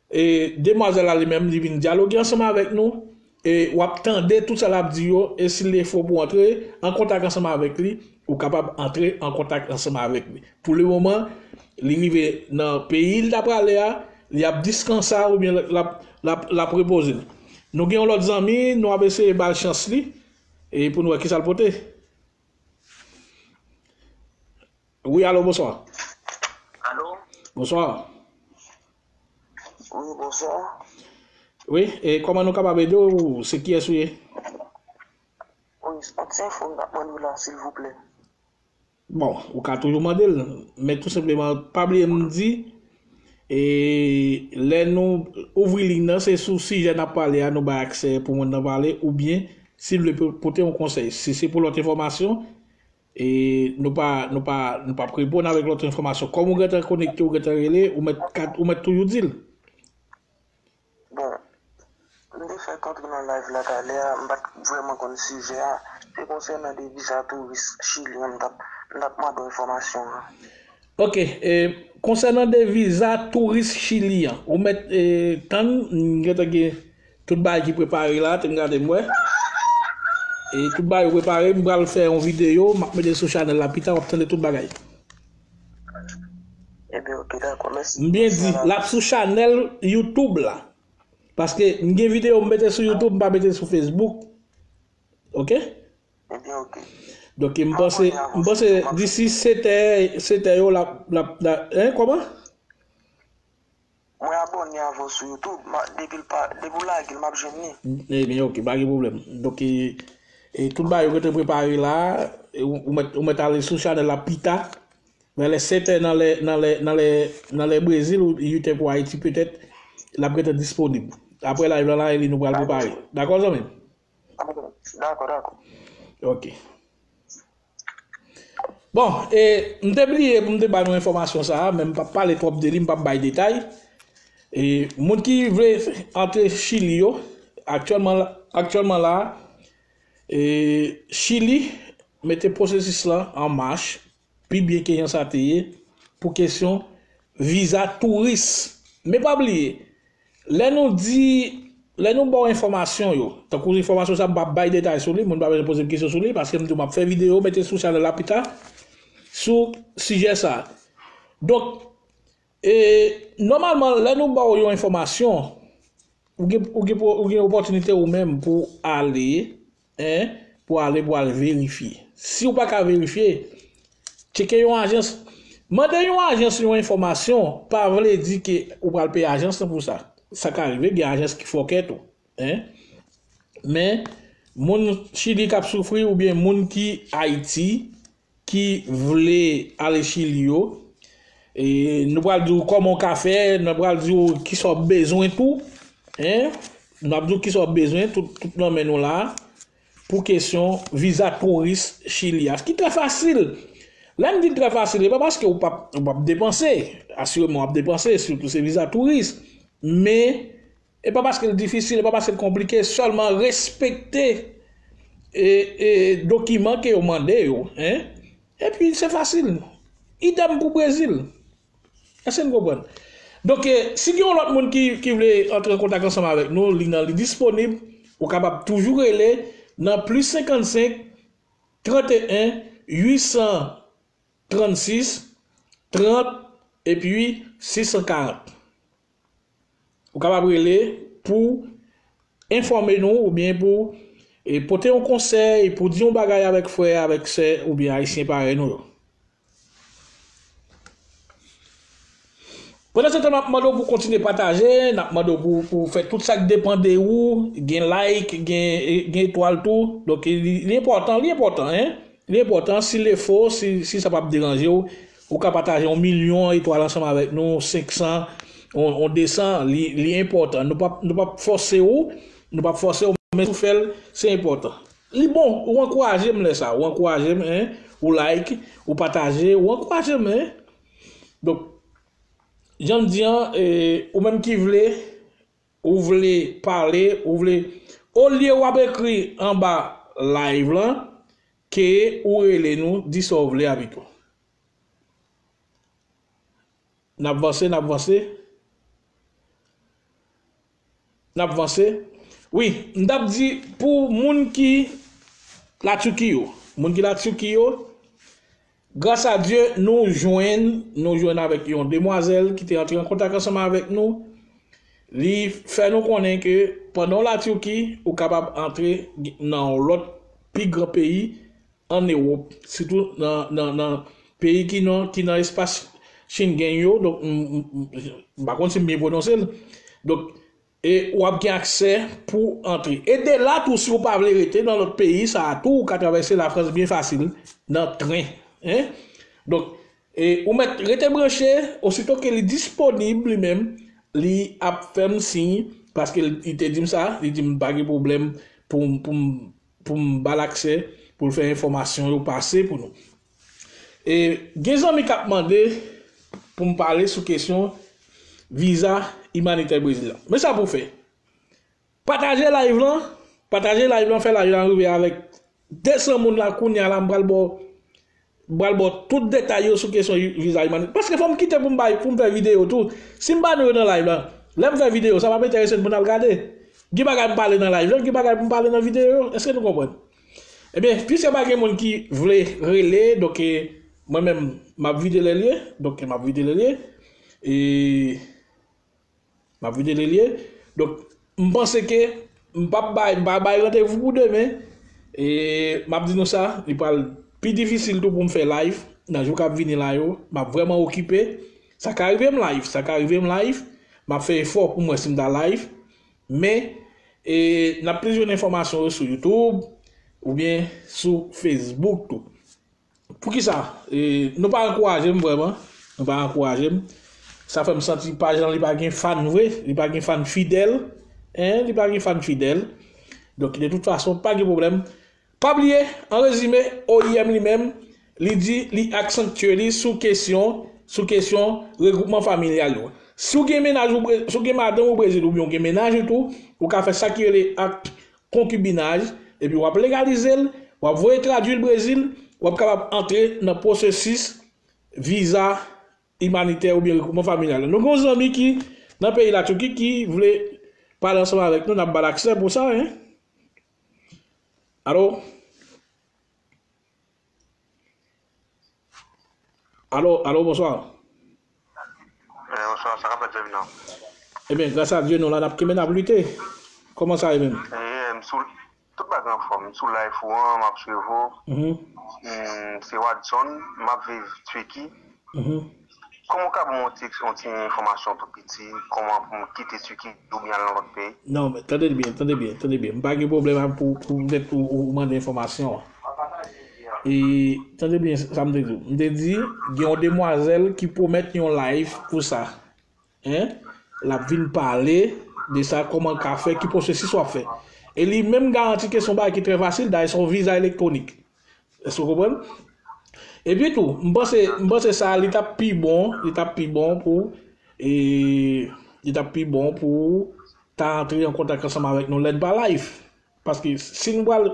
e, demwazèl la li menm, li vin dyaloge ansanm avèk nou, e w ap tande tout sa l ap di yo, e si l defo pou antre an kontak ansanm avèk li, ou kapab antre an kontak ansanm avèk li. Pou le moman, li rive nan peyi l ta prale a, li ap diskansa oubyen l ap, l ap, l ap repoze. Nou gen yon lòt zanmi, nou ap eseye ba l chans li, e pou n wè kisa l pote. Wi, alo, bonswa. Alo? Bonswa. Wi, bonswa. Wi, e kòman nou kapab ede w? Se kiyès ou ye? Wi, se yon ti enfo m t ap mande w la, silvouplè. Bon, ou ka toujou mande l, men tou senpleman, pa bliye m di, e lè nou ouvri liy nan, se sou sijè n ap pale a, nou bay aksè pou moun nan pale, oubyen, si l vle po- pote yon konsèy. Si se pou lòt enfòmasyon, e nou pa, nou pa, nou p ap reponn avèk lòt enfòmasyon. Kòm ou gentan konekte, ou gentan rele, ou mèt kat, ou mèt toujou di l. Bon, m te fèk antre nan live la talè a, m pa t vrèman konn sijè a. Se konsènan de viza touris Chili an, m t ap, m t ap mande w enfòmasyon an. Ok, e, konsènan de viza touris Chili an, ou mèt, e, tann, m gentan gen tout bagay ki prepare la, te m gade m wè. E tout bagay yo prepare, m pral fè yon videyo, m ap mete l sou chanèl la pita, w ap tande tout bagay. Ebyen, ok, dakò, mèsi. M byen di, l ap sou chanèl YouTube la. Paske m gen videyo m mete sou YouTube, m pa mete sou Facebook. Ok? Ebyen, ok. Donk, m panse, m panse disi sèt è, sèt è yo, l ap, l ap, l ap, hein, kòman? Mwen abòne avè w sou YouTube, depi l pa, depi w lage l, m ap jwenn li. Ebyen, ok, pa gen pwoblèm. Donk, e, e tout bagay yo gentan prepare la, e ou, ou mèt, ou mèt ale sou chanèl la pita. Vè lè sèt è nan lè, nan lè, nan lè, nan lè Brezil, ou uit è pou Ayiti, petèt, l ap gentan disponib. Apre live la, la, e li nou pral prepare. Dakò, zanmi m? Dakò, dakò. Ok. Bon, e, m te bliye pou m te ba nou enfòmasyon sa a, men m p ap pale twòp de li, m p ap bay detay. E, moun ki vle antre Chili yo, aktyèlman, aktyèlman la, e, Chili mete pwosesis lan an mach, pi byen ke jan sa te ye, pou kesyon viza touris. Men pa bliye, lè nou di, lè nou ba w enfòmasyon yo, tankou enfòmasyon sa, m p ap bay detay sou li, moun pa bezwen poze m kesyon sou li, paske m di w m ap fè videyo, mete sou chanèl la pita, sou sijè sa. Donk, e, nòmalman, lè nou ba w yon enfòmasyon, ou gen, ou gen, ou gen opòtinite ou menm pou ale, hein, pou ale, pou al verifye. Si w pa ka verifye, tcheke yon ajans. Mande yon ajans yon enfòmasyon, pa vle di ke ou pral peye ajans lan pou sa. Sa ka rive, gen ajans ki fòkè tou, hein. Men, moun Chili k ap soufri oubyen moun ki Ayiti, ki vle ale Chili yo, e nou pral di w kòman w ka fè, nou pral di w kisa w bezwen tou, hein? Nou ap di w kisa w bezwen, tout, tout nan men nou la, pou kesyon viza touris Chili a, ki trè fasil. Lè m di l trè fasil, se pa paske w p ap, w p ap depanse, asireman w ap depanse, sitou se viza touris, men e pa paske l difisil, e pa paske l konplike, sèlman respekte, e, e, dokiman ke yo mande yo, hein? Epi se fasil. Idèm pou Brezil. Èske n konprann? Donk, e, si gen yon lòt moun ki, ki vle antre an kontak ansanm avèk nou, li nan, li disponib, ou kapab toujou rele nan plis senkannsenk, tranteyen, uit san trannsis, trant, epi sis san karant. Ou kapab rele pou enfòme nou oubyen pou, e, pote yon konsèy, pou di yon bagay avèk frè, avèk sè oubyen ayisyen parèy nou yo. Pandan se tan, n ap mande w pou kontinye pataje, n ap mande w pou, pou fè tout sa k depann de ou, gen like, gen, gen etwal tou. Donk, li, li enpòtan, li enpòtan, hein. Li enpòtan, si le fo, si, si sa p ap deranje w, ou ka pataje yon milyon etwal ansanm avèk nou, senksan, yon, yon desan, li, li enpòtan. Nou p ap, nou p ap fòse w, nou p ap fòse w, men si w fè l, se enpòtan. Li bon, ou ankouraje m lè sa, ou ankouraje m, hein, ou like, ou pataje, ou ankouraje m, hein. Donk, jan m di an, e, ou menm ki vle, ou vle pale, ou vle, olye w ap ekri anba live lan, ke ou rele nou, di sa w vle a pito. N ap vanse, n ap vanse. N ap vanse. Wi, m t ap di pou moun ki Latiki yo. Moun ki Latiki yo, gras a Dye, nou jwenn, nou jwenn avèk yon demwazèl ki te antre an kontak ansanm avèk nou. Li fè nou konnen ke pandan w Latiki, ou kapab antre nan yon lòt pi gran peyi an Ewòp, sitou nan, nan, nan peyi ki nan, ki nan espas Schengen yo. Donk, m, m, m, m pa konn si m byen pwononse l. Donk, e w ap gen aksè pou antre. E de la tou, si w pa vle rete nan lòt peyi sa a tou, ou ka travèse Lafrans byen fasil nan tren. Hein? Donk, e ou mèt rete branche, osito ke li disponib li menm, li ap fè m siy, paske li te di m sa, li di m pa gen pwoblèm pou, pou m pou m ba l aksè pou l fè enfòmasyon yo pase pou nou. E gen zanmi k ap mande pou m pale sou kesyon viza imanitè Brezil la. Men sa pou w fè. Pataje live lan, pataje live lan, fè live lan rive avèk desan moun la kounye a la, m pral ba w m pral ba w tout detay yo sou kesyon viza imanitè. Paske fò m kite pou m bay, pou m fè videyo tou. Si m ba nou yo nan live la, lè m fè videyo, sa p ap enterese n pou n al gade. Gen bagay m pale nan live la, gen bagay pou m pale nan videyo yo. Èske nou konprann? Ebyen, piske pa gen moun ki vle rele, donk, e, Mwen menm, m ap vide lè l ye. Donk, m ap vide lè l ye. E m ap vide lè l ye. Donk, m panse ke m p ap bay, m pa bay randevou pou demen. E m ap di nou sa, li pral pi difisil tou pou m fè live nan jou k ap vini la yo. M ap vrèman okipe. Sa ka rive m live, sa ka rive m live. M ap fè efò pou m wè si m ta live. Men, e, n ap plis jwenn enfòmasyon yo sou YouTube oubyen sou Facebook tou. Poukisa? E, nou pa ankouraje m vrèman. Nou pa ankouraje m. Sa fè m santi paj lan li pa gen fan vre. Li pa gen fan fidèl. Hein? Li pa gen fan fidèl. Donk, de tout fason, pa gen pwoblèm. Pa bliye, an rezime, O I M li menm, li di li aksantye li sou kesyon, sou kesyon regwoupman familyal yo. Si w gen mennaj ou Bre-, si w gen madanm ou Brezil oubyen w gen mennaj ou tou, ou ka fè sa ki rele ak konkibinaj, epi w ap legalize l, w ap voye tradui l Brezil, w ap kapab antre nan pwosesis viza imanitè oubyen regwoupman familyal. Nou gen yon zanmi ki nan peyi Latiki ki vle pale ansanm avèk nou, n ap ba l aksè pou sa, hein. Alo? Alo, alo, bonswa. Eh, bonswa, sa k ap fèt, Jemina? Ebyen, gras a Dye, nou la, n ap kenbe, n ap lite. Kòman sa ye menm? Eh, m sou, tout bagay anfòm. M sou live ou an, m ap swiv ou. Mhm. Mm, se Wadson, m ap viv Tiki. Mhm. Kòman w ka ban m yon ti, yon ti enfòmasyon tou piti, kòman pou m kite Tiki oubyen al nan lòt peyi? Non, men tande byen, tande byen, tande byen. M pa gen pwoblèm ak pou, pou mèt ou, ou mande enfòmasyon an. E tande byen sa m te di w. M te di, gen yon demwazèl ki pwomèt yon live pou sa. Hein? L ap vin pale de sa, kòman l ka fè, ki pwosesis w ap fè. E li menm garanti ke se yon bagay ki trè fasil, dayè se yon viza elektwonik. Èske w konprann? Epi tou, m panse, m panse sa, li t ap pi bon, li t ap pi bon pou, e, li t ap pi bon pou w ta antre an kontak ansanm avèk nou lè n pa live. Paske si nou pral,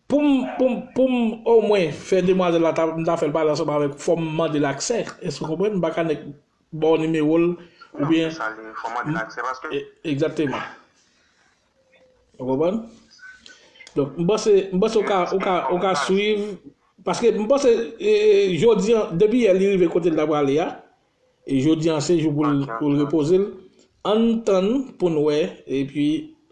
pou m, pou m, pou m omwen fè demwazèl la, ta, m ta fè l pale ansanm avèk ou, fò m mande l aksè. Èske w konprann? M pa ka nèk ba w nimewo l, non, oubyen se sa, li fò mande l aksè, paske e, egzakteman. Ou konprann? Donk, m panse, m panse ou ka, ou ka, ou ka swiv, paske m panse, e, e, jodi an, depi yè li rive kote l ta prale a, e jodi an se jou pou l, pou l repoze l. Ann tann pou n wè, epi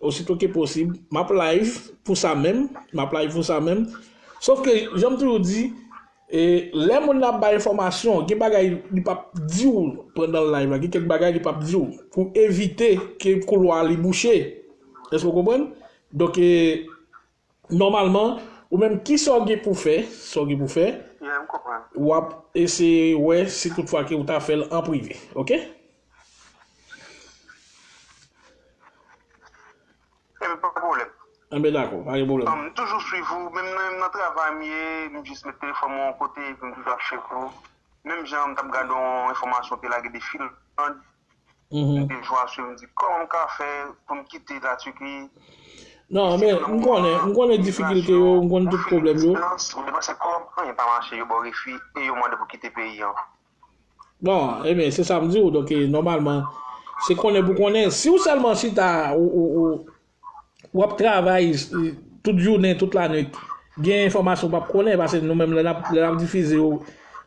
osito ke posib, m ap live pou sa menm, m ap live pou sa menm. Sof ke, jan m toujou di, e, lè moun nan ap bay enfòmasyon, gen bagay li p ap di w pandan live la, gen kèk bagay li p ap di w pou evite ke koulwa li bouche. Èske w konprann? Donk, e, nòmalman, ou menm, kisa w gen pou fè, sa w gen pou fè, yeah, m konprann, w ap eseye wè si toutfwa ke ou ta fè l an prive, oke? Enben, pa gen pwoblèm. Enben, dakò, pa gen pwoblèm. M toujou swiv ou, menm nan, nan travay m ye, m jis met telefòn mwen yon kote, epi m toujou ap chèk ou. Menm jan m t ap gade yon enfòmasyon w te lage de Finland, mhm, m te jwe a swiv, m di, kòman m ka fè pou m kite Latiki? Non, men, m konnen, m konnen difikilte yo, m konn tout pwoblèm yo. Ou depanse kòb, anyen pa mache, yo ba w refi, e yo mande pou w kite peyi an. Bon, ebyen, se sa m di w. Donk, e, nòmalman, se konnen pou konnen. Si w sèlman chita, ou, ou, ou, w ap travay, e, tout jounen, tout lanwit, gen enfòmasyon w p ap konnen, paske nou menm, lè n ap, lè n ap difize yo,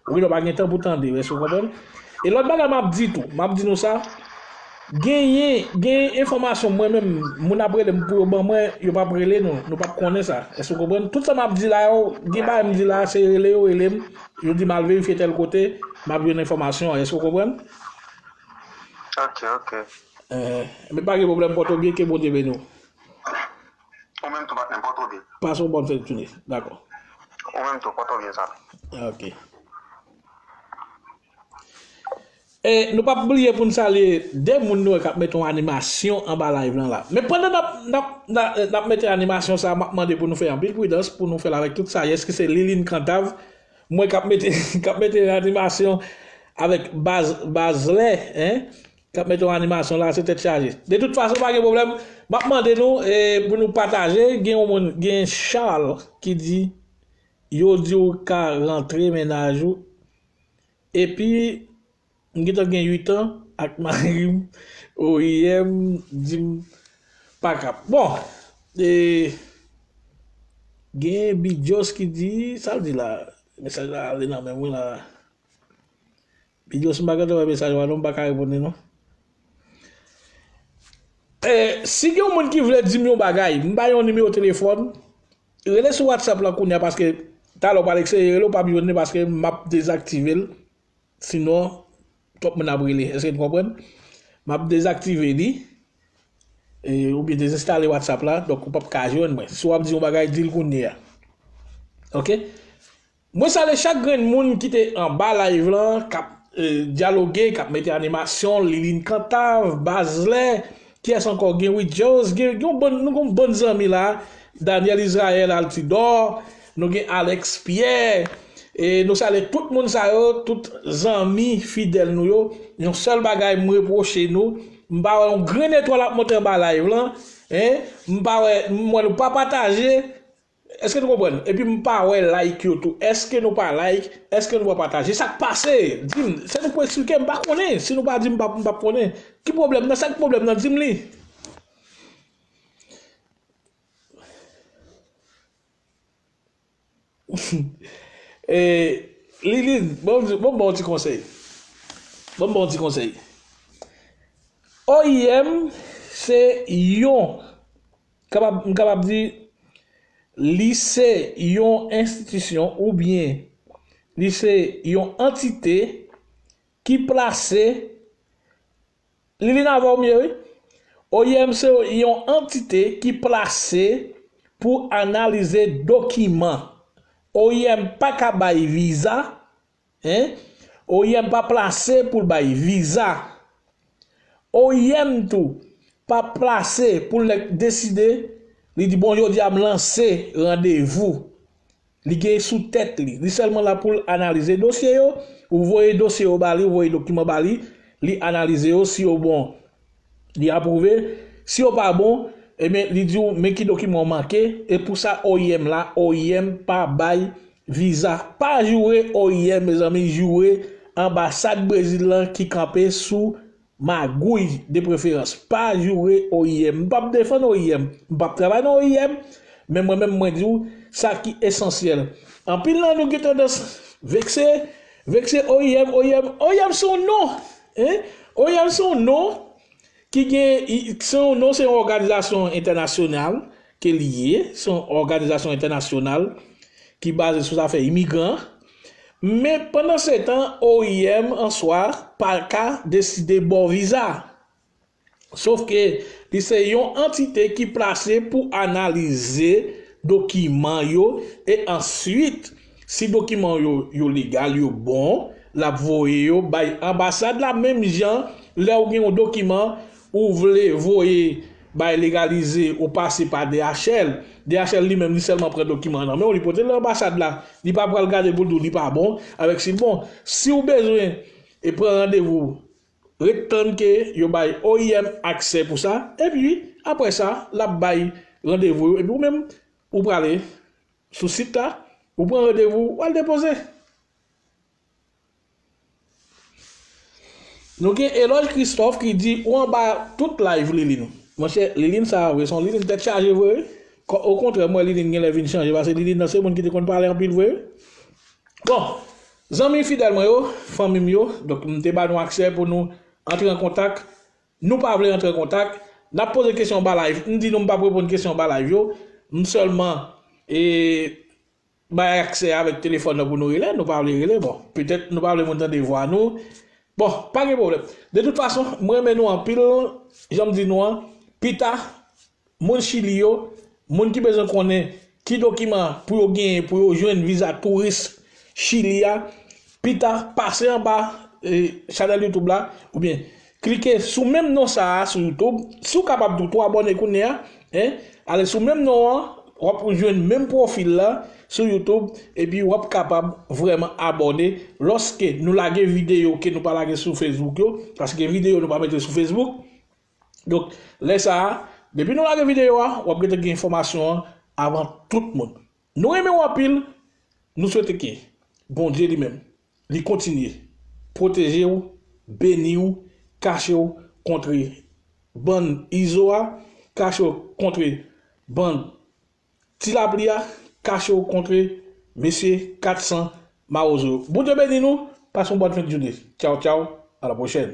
ou genlè pa gen tan pou tande, èske w konprann? E lòt bagay m ap di tou, m ap di nou sa, genyen, gen enfòmasyon mwen menm, moun ap rele m pou yo ban mwen, yo p ap rele nou, nou p ap konnen sa, èske w konprann? Tout sa m ap di la yo, gen bagay m di la, se rele yo, rele m, yo di m al verifye tèl kote, m ap jwenn enfòmasyon an, èske w konprann? Ok, ok. Eh, men pa gen pwoblèm, pòte w byen, ke Bondye beni w. Ou menm tou, patnè, pòte w byen. Pase yon bòn fen de jounen. Dakò. Ou menm tou, pòte w byen, zanmi. Ok. E nou p ap bliye pou n salye de moun nou wè k ap mete yon animasyon anba live lan la. Men pandan n ap, n ap, n ap, n ap mete animasyon sa a, m ap mande pou nou fè anpil pridans, pou nou fè l avèk tout sajès, ki se Liline Cantave. Mwen k ap mete, k ap mete animasyon avèk Baz, Bazlè, hein, k ap mete yon animasyon la, se tèt chaje. De tout fason, pa gen pwoblèm. M ap mande nou, e, pou nou pataje. Gen yon moun, gen Charles ki di, yo di w ka rantre mennaj ou. Epi, m gentan gen uit an ak mari m, O I M di m pa kab. Bon, e, gen Bidjos ki di, sa l di la? Mesaj la ale nan men mwen la. Videyo, si m pa gentan wè mesaj ou a non, m pa ka reponn li non. Eh, si gen yon moun ki vle di m yon bagay, m ba yon nimewo telefòn, rele sou WhatsApp la kounye a, paske talè w pral eseye rele, w p ap jwenn li paske m ap dezaktive l. Sinon, twòp moun ap rele. Èske n konprann? M ap dezaktive li, eh, oubyen dezenstale WhatsApp la, donk ou p ap ka jwenn mwen. Si w ap di yon bagay, di l kounye a. Oke? Mwen salye chak grenn moun ki te anba live lan, k ap, eh, dyaloge, k ap mete animasyon, Liline Cantave, Bazlè, kiyès ankò? Gen Widjos, gen, gen yon bann, nou gen yon bann zanmi la, Daniel Israël Altidor, nou gen Alex Pierre, e nou salye tout moun sa yo, tout zanmi fidèl nou yo. Yon sèl bagay m repwoche nou, m pa wè yon grenn etwal ap monte anba live lan, en, m pa wè, m wè nou pa pataje, èske nou konprann? Epi m pa wè like yo tou. Èske nou pa like? Èske nou pa pataje? Sa k pase? Di m. Se nou pou eksplike m, m pa konnen. Si nou pa di m, m p ap, m p ap konnen. Ki pwoblèm nan? Sa k pwoblèm nan? Di m li. Eh, Liline, bon, bon, bon ti konsèy. Bon, bon ti konsèy. O I M se yon, kapab, m kapab di, li se yon enstitisyon oubyen li se yon antite ki plase, Liline, avè w m ye, wi. O I M se yon antite ki plase pou analize dokiman. O I M pa ka bay viza, en. O I M pa plase pou l bay viza. O I M tou pa plase pou l nèk deside, li di, "Bon, jodi a m lanse randevou." Li gen sou tèt li. Li sèlman la pou l analize dosye yo. Ou voye dosye yo ba li, ou voye dokiman ba li. Li analize yo, si yo bon, li apwouve. Si yo pa bon, ebyen, li di w, "Men ki dokiman w manke." E pou sa, O I M la, O I M pa bay viza. Pa joure O I M, mezanmi, joure anbasad Brezil lan ki kanpe sou magouy de preferans. Pa joure O I M. M p ap defann O I M. M p ap travay nan O I M. Men mwen menm, mwen di w sa ki esansyèl. Anpil nan nou gen tandans vekse, vekse O I M, O I M. O I M se yon non. En? O I M se yon non ki gen, i- se yon non, se yon òganizasyon entènasyonal ke li ye. Se yon òganizasyon entènasyonal ki baze sou zafè imigran. Men pandan se tan, O I M an swa pa ka deside ba w viza. Sof ke li se yon antite ki plase pou analize dokiman yo e answit, si dokiman yo, yo legal, yo bon, l ap voye yo bay anbasad la. Menm jan lè w gen yon dokiman ou vle voye bay legalize, ou pase pa D H L. D H L li menm, li sèlman pran dokiman nan men w, li pote l nan anbasad la. Li pa pral gade pou l di w li pa bon, avèk si l bon. Si w bezwen e pran randevou, ret tann ke yo bay O I M aksè pou sa, epi apre sa, l ap bay randevou yo, epi ou menm, ou prale sou sit la, ou pran randevou, w al depoze. Nou gen Elòj Kristòf ki di, "Ou anba tout live, Liline." Monchè, Liline sa a vre, se yon Liline tèt chaje vre, wi. Kò- okontrè, m wè Liline genlè vin chanje, paske Liline nan se moun ki te konn pale anpil vre, wi. Bon, zanmi fidèl mwen yo, fanmi m yo, donk m te ba nou aksè pou nou antre an kontak. Nou pa vle antre an kontak. N ap poze kesyon anba live. M di nou m p ap reponn kesyon anba live yo. M sèlman, e, bay aksè avèk telefòn nan pou nou rele. Nou pa vle rele. Bon, petèt nou pa vle moun tande vwa nou. Bon, pa gen pwoblèm. De tout fason, mwen renmen nou anpil. Jan m di nou an, pita, moun Chili yo, moun ki bezwen konnen ki dokiman pou yo genyen pou yo jwenn viza touris Chili a, pita pase anba, e, chanèl YouTube la, oubyen klike sou menm non sa a sou YouTube. Si w kapab tou, tou abòne kounye a, en, ale sou menm non an, w ap jwenn menm pwofil la sou YouTube, epi w ap kapab vrèman abòne lòske nou lage videyo ke nou pa lage sou Facebook yo, paske videyo nou pa mete sou Facebook. Donk, lè sa a, depi nou lage videyo a, w ap gentan gen enfòmasyon an avan tout moun. Nou renmen w anpil, nou swete ke Bondye li menm, li kontinye pwoteje w, beni w, kache w kontre bann izo a, kache w kontre bann ti lapli a, kache w kontre mesye kat san Mawozo. Bondye beni nou. Pase yon bòn fen de jounen. Tchaw, tchaw. A la pwochèn.